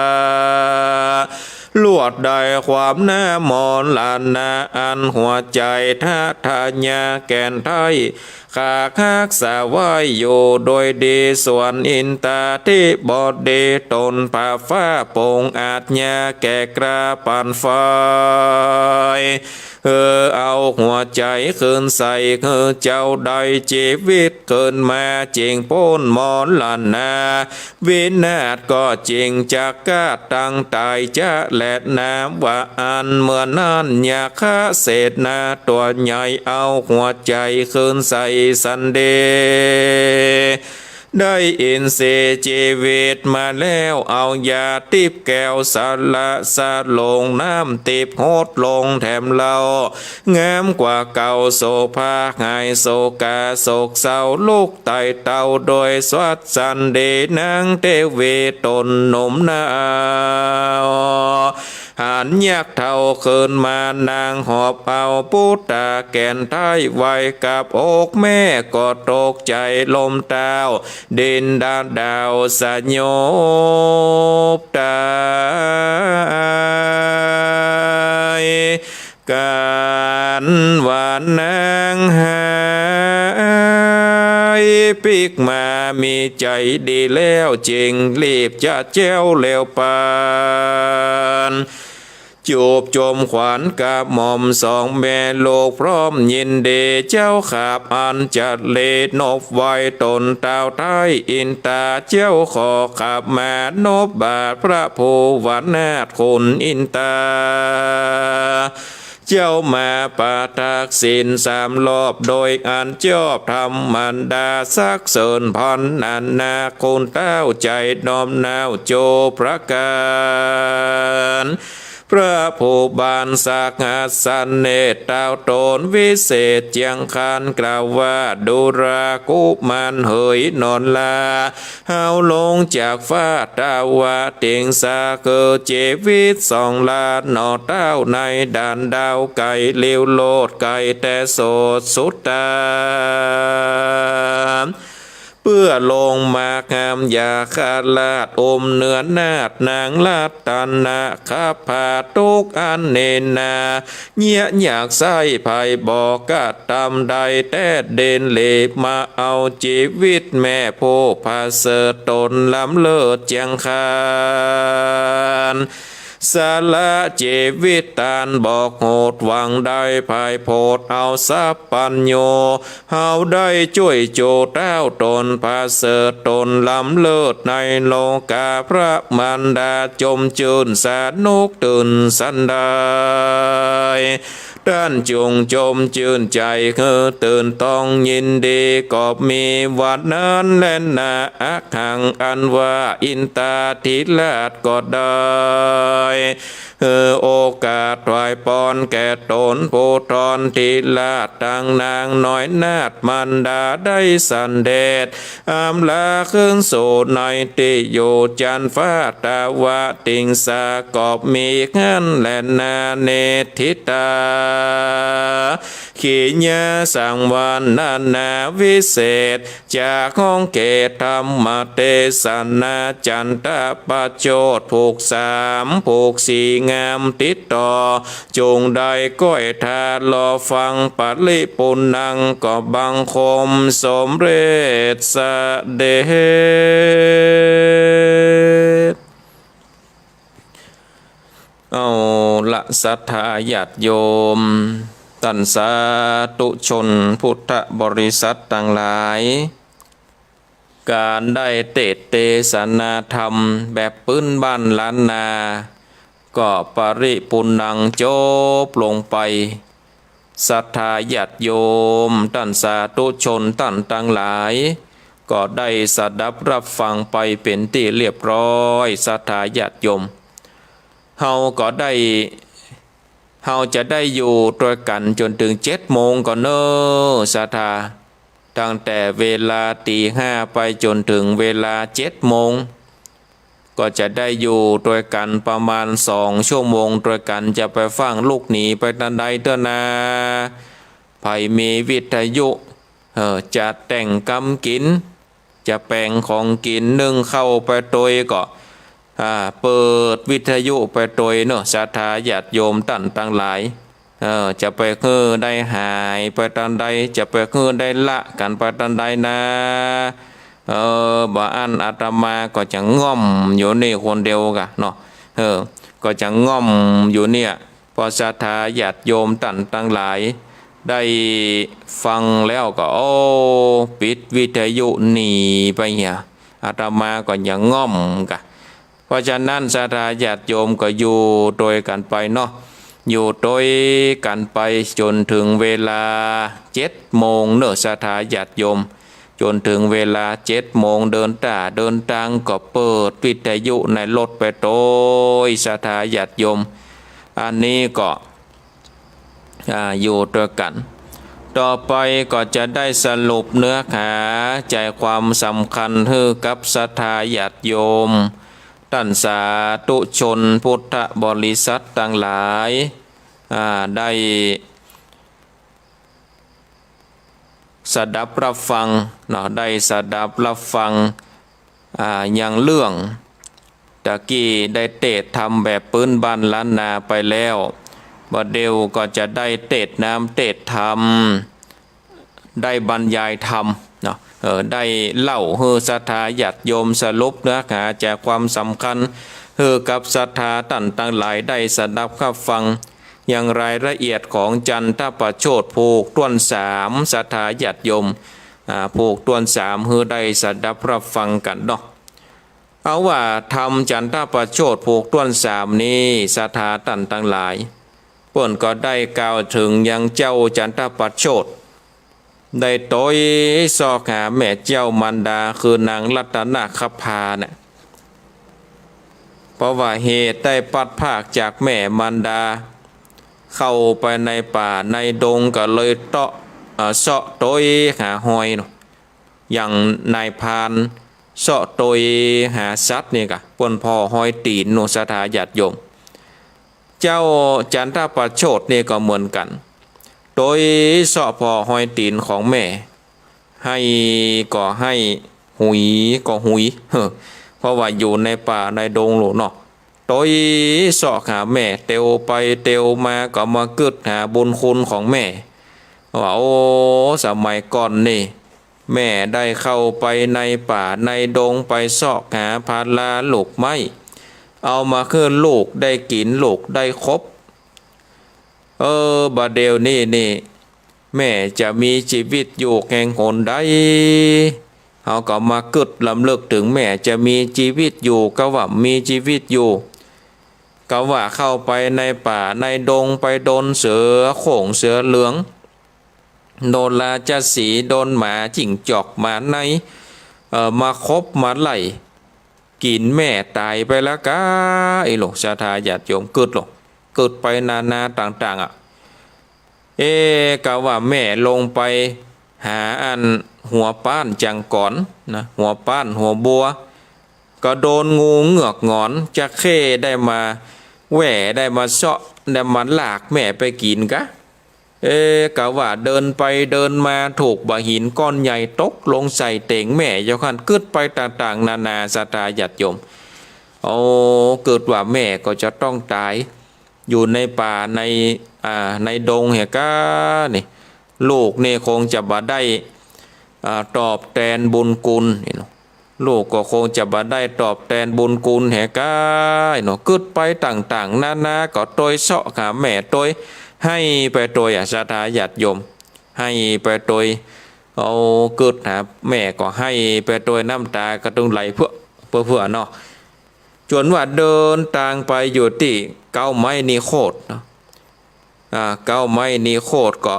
ลวดได้ความหน้ามรณะ อันหัวใจ๋ทะทะยาแก่นไท้ ข้าฮักษาไว้อยู่โดยดี ส่วนอินตาธิบดี ต๋นผ่าฟ้าโป่งอาชญาแก่กล้าปานไฟ หื้อเอาหัวใจ๋คืนใส่ หื้อเจ้าได้จีวิตคืนมา จึงป๊นมรณะ วินาศก็จึงจักกล้าตังต๋ายจะแล นามว่าอั้น เมื่อนั้นยาคะเสนาตั๋วใหญ่ เอาหัวใจ๋คืนใส่สันดี ได้อินทรีย์จีวิตมาแล้ว เอายาทิพย์แก้วสละสะลง น้ำทิพย์หดลงแถมเล่า งามกว่าเก่า โสภาหาย โสกาโศกเศร้า ลุกไต่เต้าโดยสวัสดี นางเทวีต๋นหนุ่มนาว หันยักษ์เฒ่าคืนมา นางหอบเอาปุตตาแก่นไท้ ไว้กับอกแม่ก็ตกใจ๋ล้มเต้า ดินดาดาวสยบต๋าย กั๋นว่านางหายปิ๊กมา มีใจ๋ดีแล้ว จึงรีบจะแจ๊วแล้วปาน จูบจมขวัญกระหม่อมสองแม่ลูกพร้อมยินดี เจ้าขับอัญชลีนบไหว้ต๋นเต้าไท้อินตา เจ้าขอขับมานบบาทพระภูวนาถคุณอินตา เจ้ามาประทักษิณสามรอบ โดยอันชอบธรรมดา สรรเสริญพรรณนาคุณเต้า ใจ๋น้อมน้าวจูประก๋าน พระภูบาลสหัสเนตรเต้าต๋นวิเศษเจียงคาน กล่าวว่า ดูรากุมารเหยนอนลา เฮาลงจากฟ้าตาวะติงสา คือจีวิตสองลาหนอเต้า ในด่านดาวไก๋ ลิ้วโลดไก๋แต่โสดสุตตา ปื้อลงมาห้ามยาคราช อุ้มเนื้อนาฏนางรัตนคภา ตุ๊กข์อันเนนา เยียะยากไส้ไพร่บ่กระตำได้ แต๊เด่นเหล่มาเอาจีวิตแม่ผู้ผะเสริฐ ต๋นล้ำเลิศเจียงคาน สละจีวิตตานบอกโหดหวังได้ ไพร่โผดเอาสัพพัญญู เฮาได้จ้วยจู๋เต้าต๋นผะเสริฐ ต๋นล้ำเลิศในโลกา พระมารดาจมจื้นสนุกตื่นสันใด ต้านจุ่งจมจื้นใจ๋ หื้อตื่นต้องยินดี ก็มีวันนั้นแลนา อะหังอันว่าอินทาธิราชก็ได้ หื้อโอกาสถวายปอนแก่ต๋นผู้ทอนธิราช ตังนางน้อยนาฏมารดาได้สันเดช อำลาคืนสู่ในตี้อยู่จันทร์ฟ้า ตาวติงสาก็มีหั้นแลนา เนตถิตา ขียสังวรรณนาวิเศษ จากห้องเขตธรรมเตสนา จันทประโชดผูกสาม ผูกสี่งามติดต่อ จุ่งได้ก้อยถ้ารอฟัง ปริปุณณังก็บังคมสมเร็จเสด็จ เอาละศรัทธาญาติโยม ต้านสาธุชนพุทธบริษัทตังหลาย ก๋านได้เตสน์เตสนาธรรมแบบปื๊นบ้านล้านนา ก็ปริปุณณังจบลงไป ศรัทธาญาติโยม ต้านสาธุชนต้านตังหลาย ก็ได้สดับรับฟังไปเป๋นตี้เรียบร้อย ศรัทธาญาติโยม เฮาก็ได้ เฮาจะได้อยู่ตวยกั๋นจ๋นเถิงเจ็ดโมงก่อเน่อ ศรัทธา ตั้งแต่เวลาตี๋ห้าไปจ๋นเถิงเวลาเจ็ดโมง ก็จะได้อยู่ตวยกั๋นประมาณสองชั่วโมงตวยกั๋น จะไปฟั่งลุกหนีไปตานใดเตื้อนา ใผมีวิทยุ เออ จะแต่งกำกิ๋น จะแป๋งของกิ๋นนึ่งข้าวไปตวยก็ อ่า เปิดวิทยุไปตวยเนาะ ศรัทธาญาติโยมต้านตังหลาย เออ จะไปหื้อได้หายไปตานใด จะไปหื้อได้ละกั๋นไปตานใดนา เออ บ่อั้นอาตมาก็จะง่อมอยู่นี่คนเดียวก่ะเนาะ เออ ก็จะง่อมอยู่เนี่ย พอศรัทธาญาติโยมต้านตังหลายได้ฟังแล้วก็ โอ้ ปิดวิทยุหนีไปเหีย อาตมาก็จะง่อมก่ะ เพราะฉะนั้นศรัทธาญาติโยมก็อยู่ตวยกั๋นไปเนาะ อยู่ตวยกั๋นไปจ๋นเถิงเวลาเจ็ดโมงเนาะ ศรัทธาญาติโยม จ๋นเถิงเวลาเจ็ดโมง เดินต้าเดินตางก็เปิดวิทยุในรถไปตวย ศรัทธาญาติโยม อันนี้ก็ อ่า อยู่ตวยกั๋น ต่อไปก็จะได้สรุปเนื้อหาใจ๋ความสำคัญหื้อกับศรัทธาญาติโยม ต้านสาธุชนพุทธบริษัทตังหลาย อ่า ได้ สดับรับฟังเนาะ ได้สดับรับฟัง อ่า อย่างเรื่องตะกี้ได้เตสน์ธรรมแบบปื๊นบ้านล้านนาไปแล้ว บ่าเดี่ยวก็จะได้เตสน์นามเตสน์ธรรม ได้บรรยายธรรมเนาะ เออ ได้เล่าหื้อศรัทธาญาติโยม สรุปเนื้อหาใจ๋ความสำคัญหื้อกับศรัทธาต้านตังหลายได้สดับรับฟัง อย่างรายละเอียดของจันทประโชติผูกถ้วนสาม ศรัทธาญาติโยม อ่า ผูกถ้วนสาม หื้อได้สดับรับฟังกั๋นเนาะ เอาว่าธรรมจันทประโชติผูกถ้วนสามนี้ ศรัทธาต้านตังหลาย เปิ้นก็ได้กล่าวเถิงยังเจ้าจันทประโชติ ได้ตวยเซาะหาแม่เจ้ามารดา คือนางรัตนคภาเนี่ย เพราะว่าเหตุได้พลัดพรากจากแม่มารดา เข้าไปในป่าในดง ก็เลยเตาะ เอ่อ เซาะตวยหาฮอยเนาะ อย่างนายพรานเซาะตวยหาสัตว์นี่ก่ะ เปิ้นผ่อฮอยตี๋นเนาะ ศรัทธาญาติโยม เจ้าจันทประโชตินี่ก็เหมือนกั๋น ตวยเซาะผ่อฮอยตี๋นของแม่ ไห้ก็ไห้ หุยก็หุย เฮ้อ เพราะว่าอยู่ในป่าในดงโลดเนาะ ตวยเซาะหาแม่ เตียวไปเตียวมาก็มากึ๊ดหาบุญคุณของแม่ ว่า โอ้ สมัยก่อนนี่ แม่ได้เข้าไปในป่าในดง ไปเซาะหาผลาลูกไม้ เอามาหื้อลูกได้กิ๋น ลูกได้คบ เออ บ่าเดี่ยวนี้นี่ แม่จะมีจีวิตอยู่แห่งหนใด เฮาก็มากึ๊ดรำลึกเถิงแม่จะมีจีวิตอยู่ กาว่ามีจีวิตอยู่ กาว่าเข้าไปในป่าในดง ไปโดนเสือโคร่งเสือเหลือง โดนราชสีห์ โดนหมาจิ้งจอกหมาใน เอ่อ มาคบมาไล่ กิ๋นแม่ต๋ายไปแล้วกา อีหลง ศรัทธาญาติโยม กึ๊ดหลง กึ๊ดไปนานาต่างๆ อะ เอ๊ะ กาว่าแม่ลงไปหาอันหัวป๊านจังก๋อนนะ หัวป๊านหัวบัว ก็โดนงูเหงือกหงอนจระเข้ได้มาแหว่ ได้มาเซาะ ได้มาลากแม่ไปกิ๋นกา เอ๊ะ กาว่าเดินไปเดินมาถูกบ่าหินก้อนใหญ่ตกลงใส่เต็งแม่เจ้าหั้น กึ๊ดไปต่างๆ นานา ศรัทธาญาติโยม โอ้ กึ๊ดว่าแม่ก็จะต้องต๋าย อยู่ในป่าใน อ่า ในดงเหียกา นี่ ลูกนี่คงจะบ่ได้ อ่า ตอบแตนบุญคุณ นี่เนาะ ลูกก็คงจะบ่ได้ตอบแตนบุญคุณเหียกา นี่เนาะ กึ๊ดไปต่างๆ นานา ก็ตวยเซาะหาแม่ตวย ไห้ไปตวยอะ ศรัทธาญาติโยม ไห้ไปตวย เอากึ๊ดหาแม่ก็ไห้ไปตวย น้ำต๋าก็ต้องไหลเพื่อ เพื่อ เพื่อเนาะ จ๋นว่าเดินตางไปอยู่ตี้เก๊าไม้นิโคธเนาะ อ่า เก๊าไม้นิโคธก็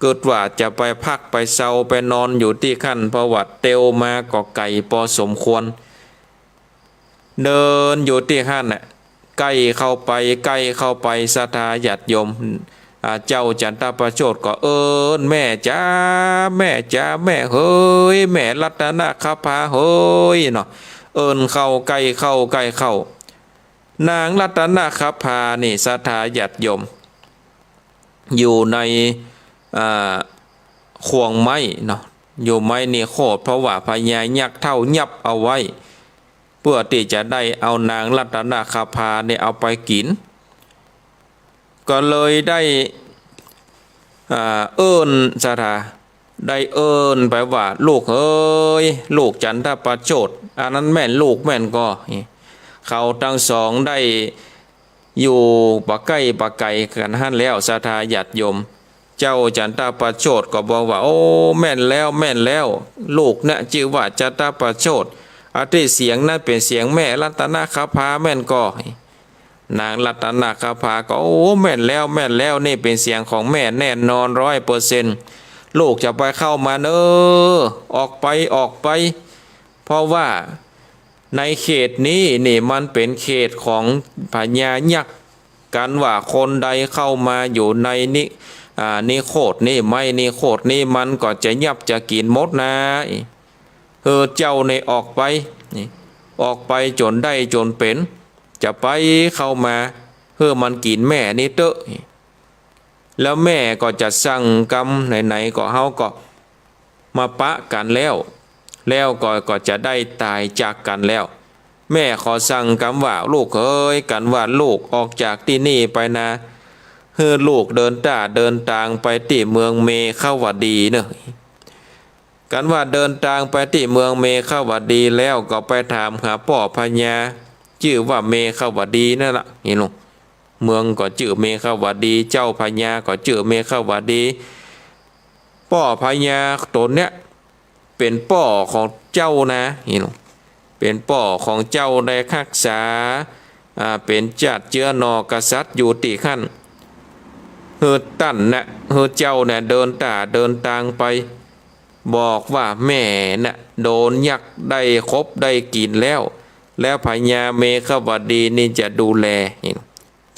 กึ๊ดว่าจะไปพักไปเซาไปนอนอยู่ตี้หั้น เพราะว่าเตียวมาก็ไก๋ปอสมควร เดินอยู่ตี้หั้นน่ะ ใก้เข้าไป ใก้เข้าไป ศรัทธาญาติโยม อ่า เจ้าจันทประโชติก็เอิ้น แม่จ๋า แม่จ๋า แม่เหย แม่รัตนคภาเหยเนาะ เอิ้นเข้า ใก้เข้า ใก้เข้า นางรัตนคภานี่ ศรัทธาญาติโยม อยู่ใน อ่า ข่วงไม้เนาะ อยู่ไม้นิโคธ เพราะว่าพญายักษ์เฒ่ายับเอาไว้ เพื่อตี้จะได้เอานางรัตนคภาเนี่ยเอาไปกิ๋น ก็เลยได้ อ่า เอิ้น ศรัทธา ได้เอิ้นไปว่า ลูกเหย ลูกจันทประโชติ อันนั้นแม่นลูกแม่นก่อ เขาตังสองได้อยู่บ่ใก้บ่ไก๋กั๋นหั้นแล้ว ศรัทธาญาติโยม เจ้าจันทประโชติก็บอกว่า โอ้ แม่นแล้ว แม่นแล้ว ลูกเนี่ยจื้อว่าจันทประโชติ อันตี้เสียงนั้นเป๋นเสียงแม่รัตนคภาแม่นก่อ นางรัตนคภาก็ โอ้ แม่นแล้ว แม่นแล้ว นี่เป๋นเสียงของแม่แน่นอนร้อยเปอร์เซ็นต์ ลูกจะไปเข้ามาเน่อ ออกไป ออกไป เพราะว่าในเขตนี้นี่มันเป๋นเขตของพญายักษ์ กันว่าคนใดเข้ามาอยู่ในนิ อ่า นิโคธนี้ ไม้นิโคธนี้ มันก็จะยับจะกิ๋นหมดนา หื้อเจ้านี่ออกไป นี่ ออกไปจ๋นได้จ๋นเป๋น จะไปเข้ามา หื้อมันกิ๋นแม่นี่เต๊อะ แล้วแม่ก็จะสั่งกำ ไหนๆ ก็เฮาก็มาปะกั๋นแล้ว แล้วก็ ก็จะได้ต๋ายจากกั๋นแล้ว แม่ขอสั่งกำว่า ลูกเหย กันว่าลูกออกจากตี้นี่ไปนา หื้อลูกเดินต้าเดินตางไปตี้เมืองเมขวดีเน่อ กันว่าเดินตางไปตี้เมืองเมขวดีแล้วก็ไปถามหาป้อพญา จื้อว่าเมขวดีนั่นละ นี่ลูก เมืองก็จื้อเมขวดี เจ้าพญาก็จื้อเมขวดี ป้อพญาต๋นเนี้ยเป๋นป้อของเจ้านา นี่ลูก เป๋นป้อของเจ้าได้ฮักษา อ่า เป๋นจาติเจื๊อหน่อกษัตริย์อยู่ตี้หั้น หื้อต้านน่ะ หื้อเจ้าน่ะเดินต้าเดินตางไป บอกว่าแม่น่ะโดนยักษ์ได้คบได้กิ๋นแล้ว แล้วพญาเมขวดีนี่จะดูแล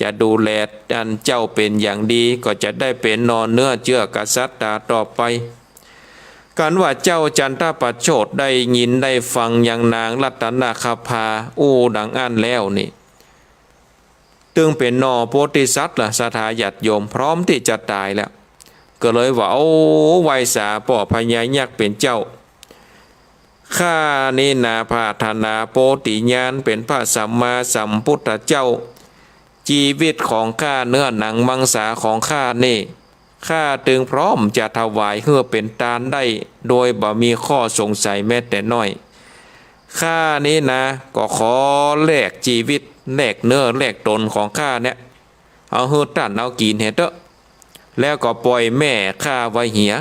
จะดูแลอันเจ้าเป๋นอย่างดี ก็จะได้เป๋นหน่อเนื้อเจื๊อกษัตริย์ต๋าต่อไป กันว่าเจ้าจันทประโชติได้ยินได้ฟังยังนางรัตนคภาอู้ดังอั้นแล้วนี่ ตึงเป๋นหน่อโพธิสัตว์ละ ศรัทธาญาติโยม พร้อมตี้จะต๋ายแล้ว ก็เลยว่า โอ้ ไหว้สาป้อพญายักษ์เป๋นเจ้า ข้านี้นาปรารถนาโพธิญาณเป๋นพระสัมมาสัมพุทธเจ้า จีวิตของข้าเนื้อหนังมังสาของข้านี้ ข้าตึงพร้อมจะถวายหื้อเป๋นตานได้ โดยบ่มีข้อสงสัยแม้แต่น้อย ข้านี้นาก็ขอแลกจีวิต แลกเนื้อแลกตนของข้าเนี่ย เอาหื้อต้านเอากิ๋นเหียเต๊อะ แล้วก็ป่อยแม่ข้าไว้เหีย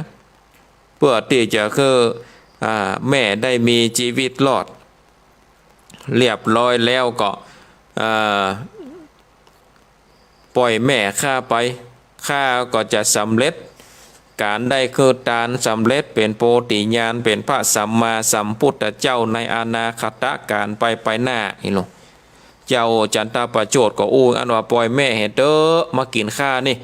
เปื้อตี้จะหื้อ อ่า แม่ได้มีจีวิตรอด เรียบร้อยแล้วก็ อ่า ป่อยแม่ข้าไป ข้าก็จะสำเร็จก๋านได้หื้อตาน สำเร็จเป๋นโพธิญาณ เป๋นพระสัมมาสัมพุทธเจ้าในอนาคตก๋าลไปไปหน้า นี่โล เจ้าจันตประโจทย์ก็อู้อั้นว่า ป่อยแม่เหียเต๊อะ มากิ๋นข้านี้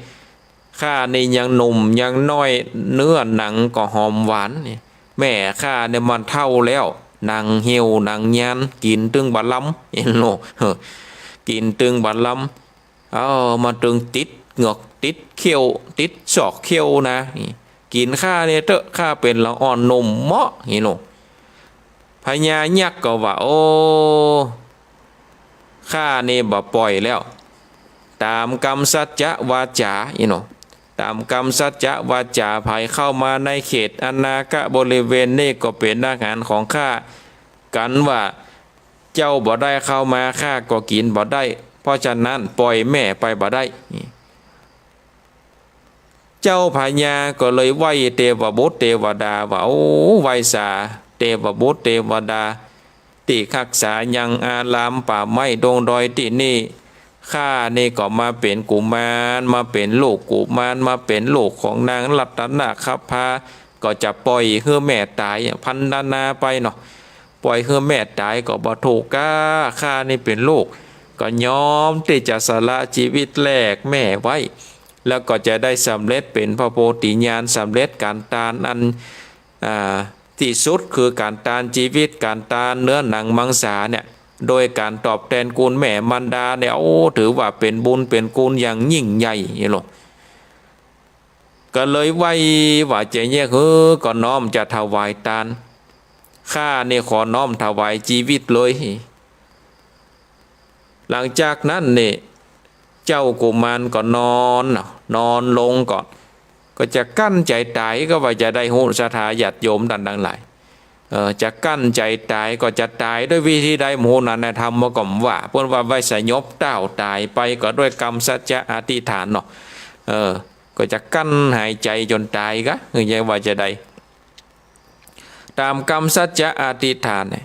ข้านี้ยังหนุ่มยังน้อย เนื้อหนังก็หอมหวานนี่ แม่ข้าเนี่ยมันเฒ่าแล้ว หนังเหี่ยวหนังยาน กิ๋นตึงบ่ลำ เห็นโล กิ๋นตึงบ่ลำ เอ้า มันตึงติดเหงือก ติดเขี้ยว ติดซอกเขี้ยวนะ นี่ กิ๋นข้าเนี่ยเต๊อะ ข้าเป๋นละอ่อนหนุ่มเหมาะ นี่โล พญายักษ์ก็ว่า โอ้ ข้านี่บ่ป่อยแล้ว ต๋ามกำสัจจะวาจ๋า นี่โล ต๋ามกำสัจจะวาจ๋า ใผเข้ามาในเขตอนาคบริเวณนี่ก็เป๋นอาหารของข้า กันว่าเจ้าบ่ได้เข้ามา ข้าก็กิ๋นบ่ได้ เพราะฉะนั้นป่อยแม่ไปบ่ได้ นี่ เจ้าพญาก็เลยไหว้เตวบุตรเตวดาว่า โอ้ ไหว้สาเตวบุตรเตวดา ตี้ฮักษายังอารามป่าไม้ดงดอยตี้นี่ ข้านี่ก็มาเป๋นกุมาร มาเป๋นลูกกุมาร มาเป๋นลูกของนางรัตนคภา ก็จะป่อยหื้อแม่ต๋าย พรรณนาไปเนาะ ป่อยหื้อแม่ต๋ายก็บ่ถูกก้า ข้านี่เป๋นลูก ก็ยอมตี้จะสละจีวิตแลกแม่ไว้ แล้วก็จะได้สำเร็จเป๋นพระโพธิญาณ สำเร็จก๋านตานอัน อ่า ตี้สุดคือก๋านตานจีวิต ก๋านตานเนื้อหนังมังสาเนี่ย โดยก๋านตอบแตนคุณแม่มารดาเนี่ย โอ้ ถือว่าเป๋นบุญเป๋นคุณอย่างยิ่งใหญ่ นี่โล ก็เลยไหว้ว่า เจ้าเยียะหื้อ ก็น้อมจะถวายตาน ข้านี่ขอน้อมถวายจีวิตเลย หลังจากนั้นนี่ เจ้ากุมารก็นอน นอนลงก็ ก็จะกลั้นใจ๋ต๋าย ก็ว่าจะได้ฮู้ ศรัทธาญาติโยมต้านตังหลาย เออ จะกลั้นใจ๋ต๋าย ก็จะต๋ายด้วยวิธีใดบ่ฮู้ นั้นนะ ธรรมะก็บ่ว่า เปิ้นว่าไหว้สยบต้าวต๋ายไป ก็ด้วยกำสัจจะอธิษฐานเนาะ เออ ก็จะกลั้นหายใจ๋จ๋นต๋ายกะ คือจะว่าจะใด ต๋ามกำสัจจะอธิษฐานเนี่ย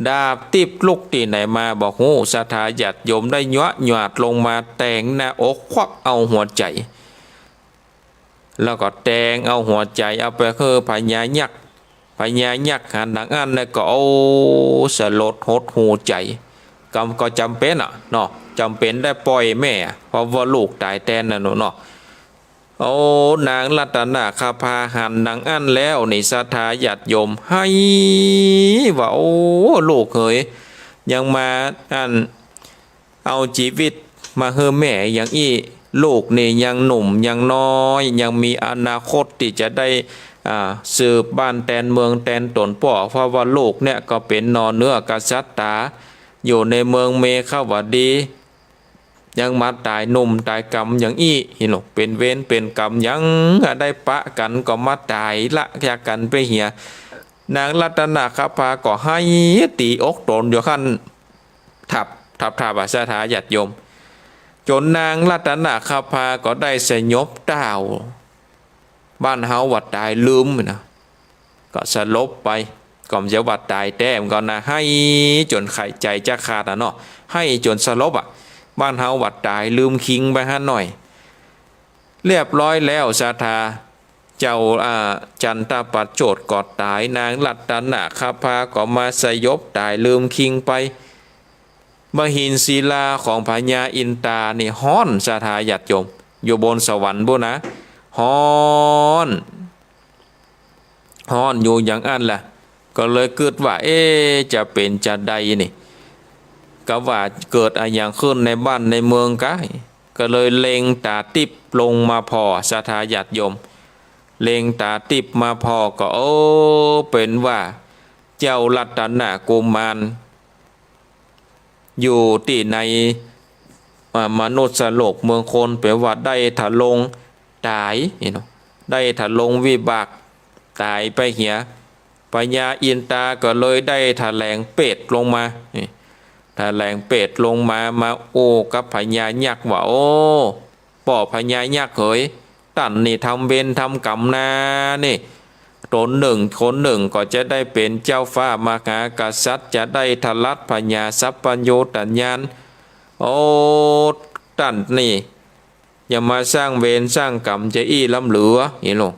ดาบติ๊บลุกตี้ไหนมาบ่ฮู้ ศรัทธาญาติโยม ได้หยวะหยวาดลงมาแตงหน้าอก ควักเอาหัวใจ๋ แล้วก็แตงเอาหัวใจ๋ เอาไปหื้อพญายักษ์ พญายักษ์หันดังอั้นแล้วก็ โอ้ สลดหดหู่ใจ๋ กำ ก็จ๋ำเป๋นอะเนาะ จ๋ำเป๋นได้ป่อยแม่ เพราะว่าลูกต๋ายแตนน่ะเนาะ โอ้ นางรัตนคภาหันดังอั้นแล้วนี่ ศรัทธาญาติโยม ไห้ว่า โอ้ ลูกเหย ยังมาอัน เอาจีวิตมาหื้อแม่อย่างอี้ ลูกนี่ยังหนุ่มยังน้อย ยังมีอนาคตตี้จะได้ อ่า สืบบ้านแตนเมืองแตนต๋นป้อ เพราะว่าลูกเนี่ยก็เป๋นหน่อเนื้อกษัตริย์ต๋า อยู่ในเมืองเมขวดี ยังมาต๋ายหนุ่มต๋ายกำอย่างอี้ เห็นหรอ เป๋นเวรเป๋นกรรม ยังได้ปะกั๋นก็มาต๋ายละจากกั๋นไปเหีย นางรัตนคภาก็ไห้ตี๋อกต๋นอยู่หั้น ทับ ทับ ทับ อะ ศรัทธาญาติโยม จ๋นนางรัตนคภาก็ได้สยบต้าว บ้านเฮาว่าต๋ายลืมนะ ก็สลบไป ก็บ่ใจ้ว่าต๋ายแต๊ มันก็นะ ไห้จ๋นไขใจ๋จะขาดอะเนาะ ไห้จ๋นสลบอะ บ้านเฮาว่าต๋ายลืมคิงไปหั้นหน่อย เรียบร้อยแล้ว ศรัทธา เจ้า อ่า จันตประโจทย์ก็ต๋าย นางรัตนคภาก็มาสยบต๋ายลืมคิงไป มหินศิลาของพญาอินตานี่ฮ้อน ศรัทธาญาติโยม อยู่บนสวรรค์ปู้นนะ ฮ้อน ฮ้อนอยู่อย่างอั้นแหละ ก็เลยกึ๊ดว่า เอ๊ะ จะเป๋นจาใดนี่ กาว่าเกิดอะหยังขึ้นในบ้านในเมืองกา ก็เลยเล็งต๋าติ๊บลงมาผ่อ ศรัทธาญาติโยม เล็งต๋าติ๊บมาผ่อก็ โอ้ เป๋นว่า เจ้ารัตนกุมาร อยู่ตี้ใน อ่า มนุษย์โลกเมืองคน แป๋ว่าได้ทรงต๋ายนี่เนาะ ได้ทรงวิบัติต๋ายไปเหีย พญาอินตาก็เลยได้แถลงเปรตลงมา นี่ แถลงเปรตลงมา มาอู้กับพญายักษ์ว่า โอ้ ป้อพญายักษ์เหย ต้านนี่ทำเวรทำก๋รรมนานี่ ต๋นนึ่งคนนึ่งก็จะได้เป๋นเจ้าฟ้ามหากษัตริย์ จะได้ถลัดพญาสัพพัญญูตญาณ โอ้ ต้านนี่ อย่ามาสร้างเวรสร้างก๋รรมจะอี้ล้ำเหลือ นี่โลก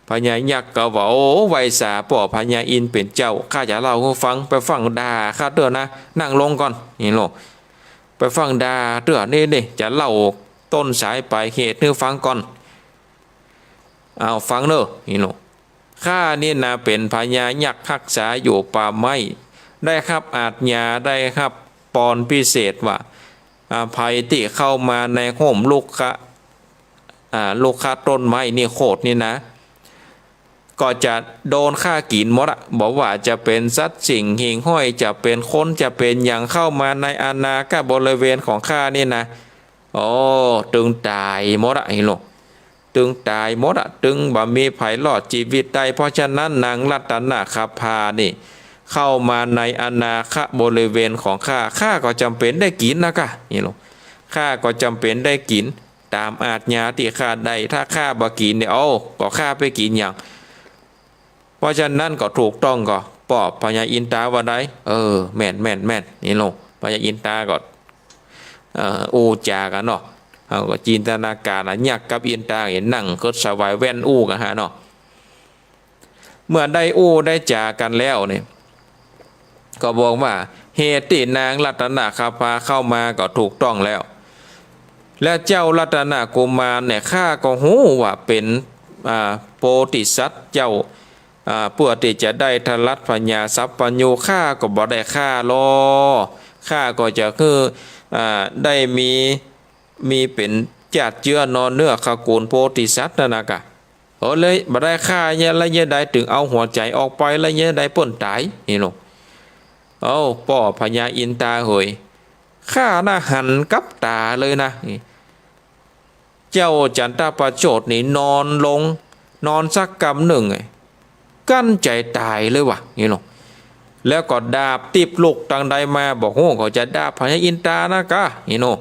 พญายักษ์ก็ว่า โอ้ ไหว้สาป้อพญาอินทร์เป๋นเจ้า ข้าจะเล่าหื้อฟัง ไปฟั่งด่าข้าเตื้อนะ นั่งลงก่อน นี่โลก ไปฟั่งด่าเตื้อนี่ นี่ จะเล่าต้นสายปลายเหตุหื้อฟังก่อน เอาฟังเน่อ นี่โลก ข้านี่นาเป๋นพญายักษ์ฮักษาอยู่ป่าไม้ ได้ฮับอาชญา ได้ฮับปอนพิเศษว่า อ่า ใผตี้เข้ามาในฮ่มลุกขะ อ่า ลุกขะต้นไม้นิโครธนี่นะ ก็จะโดนข้ากิ๋นหมดอะ บ่ว่าจะเป๋นสัตว์สิ่งหิ่งห้อย จะเป๋นคน จะเป๋นหยังเข้ามาในอาณาคบริเวณของข้านี่นะ โอ้ ตึงต๋ายหมดอะ นี่โลก ตึงต๋ายหมดอะ ตึงบ่มีใผรอดจีวิตได้ เพราะฉะนั้นนางรัตนคภานี่ เข้ามาในอาณาคบริเวณของข้า ข้าก็จ๋ำเป๋นได้กิ๋นนะก้า นี่โลก ข้าก็จ๋ำเป๋นได้กิ๋นต๋ามอาชญาตี้ข้าได้ ถ้าข้าบ่กิ๋นเนี่ย โอ้ ก็ข้าไปกิ๋นหยัง เพราะฉะนั้นก็ถูกต้องก็ป้อพญาอินตาว่าได้ เออ แม่น แม่น แม่น นี่โลก พญาอินตาก็ เอ่อ อู้จ๋ากั๋นเนาะ เฮาก็จินตนาก๋ารอะ ยักษ์กับอินตาเนี่ยนั่งเคิดสวายแว่นอู้กั๋นฮะเนาะ เมื่อได้อู้ได้จ๋ากั๋นแล้วเนี่ย ก็บอกว่าเหตุตี้นางรัตนคภาเข้ามาก็ถูกต้องแล้ว และเจ้ารัตนกุมารเนี่ย ข้าก็ฮู้ว่าเป๋น อ่า โพธิสัตว์เจ้า อ่า เปื้อตี้จะได้ถลัดพญาสัพพัญญู ข้าก็บ่ได้ฆ่าลอ ข้าก็จะคือ อ่า ได้มี มีเป๋นจาติเจื้อนอเนื้อขะกู๋นโพธิสัตว์นั่นนะก้า เออ เลยบ่ได้ฆ่าเนี่ย แล้วเยียะใดตึงเอาหัวใจ๋ออกไป แล้วเยียะใดเปิ้นต๋าย นี่โลก โอ้ ป้อพญาอินตาเหย ข้าน่ะหันกับต๋าเลยนะ นี่ เจ้าจันทประโชตินี่นอนลง นอนสักกำนึ่ง กั้นใจ๋ต๋ายเลยว่ะ นี่โลก แล้วก็ดาบติ๊บลุกตังใดมา บ่ฮู้ ก็จะดาบพญาอินตานะก้า นี่โลก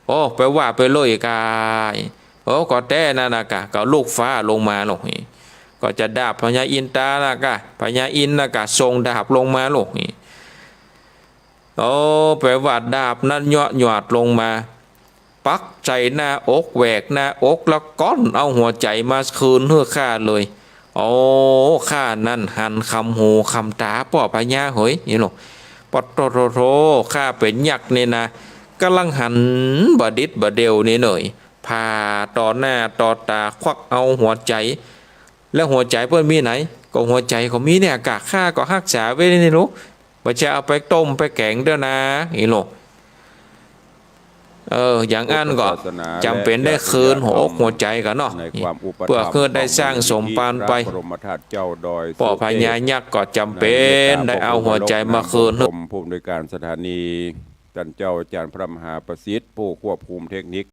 โอ้ ไปว่าไปเลยก้า โอ้ ก็แต๊นั่นนะก้า ก็ลุกฟ้าลงมาโลก นี่ ก็จะดาบพญาอินตานะก้า พญาอินทร์นะก้า ส่งดาบลงมาโลก นี่ โอ้ แป๋ว่าดาบนั้นเยาะหยาดลงมา ปักใส่หน้าอก แหวกหน้าอก แล้วก้อนเอาหัวใจ๋มาคืนหื้อข้าเลย โอ้ ข้านั้นหันคำหูคำต๋าป้อพญาเหย นี่โลก ปะโถ โถ โถ ข้าเป๋นยักษ์นี่นะ ก่ำลังหันบ่ดิดบ่เดี่ยวนี่เน่ย ผ่าต่อหน้าต่อต๋า ควักเอาหัวใจ๋ แล้วหัวใจ๋เปิ้นมีไหน ก็หัวใจ๋ก็มีเนี่ยก้า ข้าก็ฮักษาไว้นี่โลก บ่ใจ้เอาไปต้มไปแก๋งเตื้อนะ นี่โลก เออ อย่างอั้นก็จ๋ำเป๋นได้คืนหัวอกหัวใจ๋กั๋นเนาะ เปื้อหื้อได้สร้างสมภารไป ป้อพญายักษ์ก็จ๋ำเป๋นได้เอาหัวใจ๋มาคืนหื้อ ผู้อำนวยการสถานี ต้านเจ้าอาจ๋ารย์พระมหาประสิทธิ์ ผู้ควบคุมเทคนิค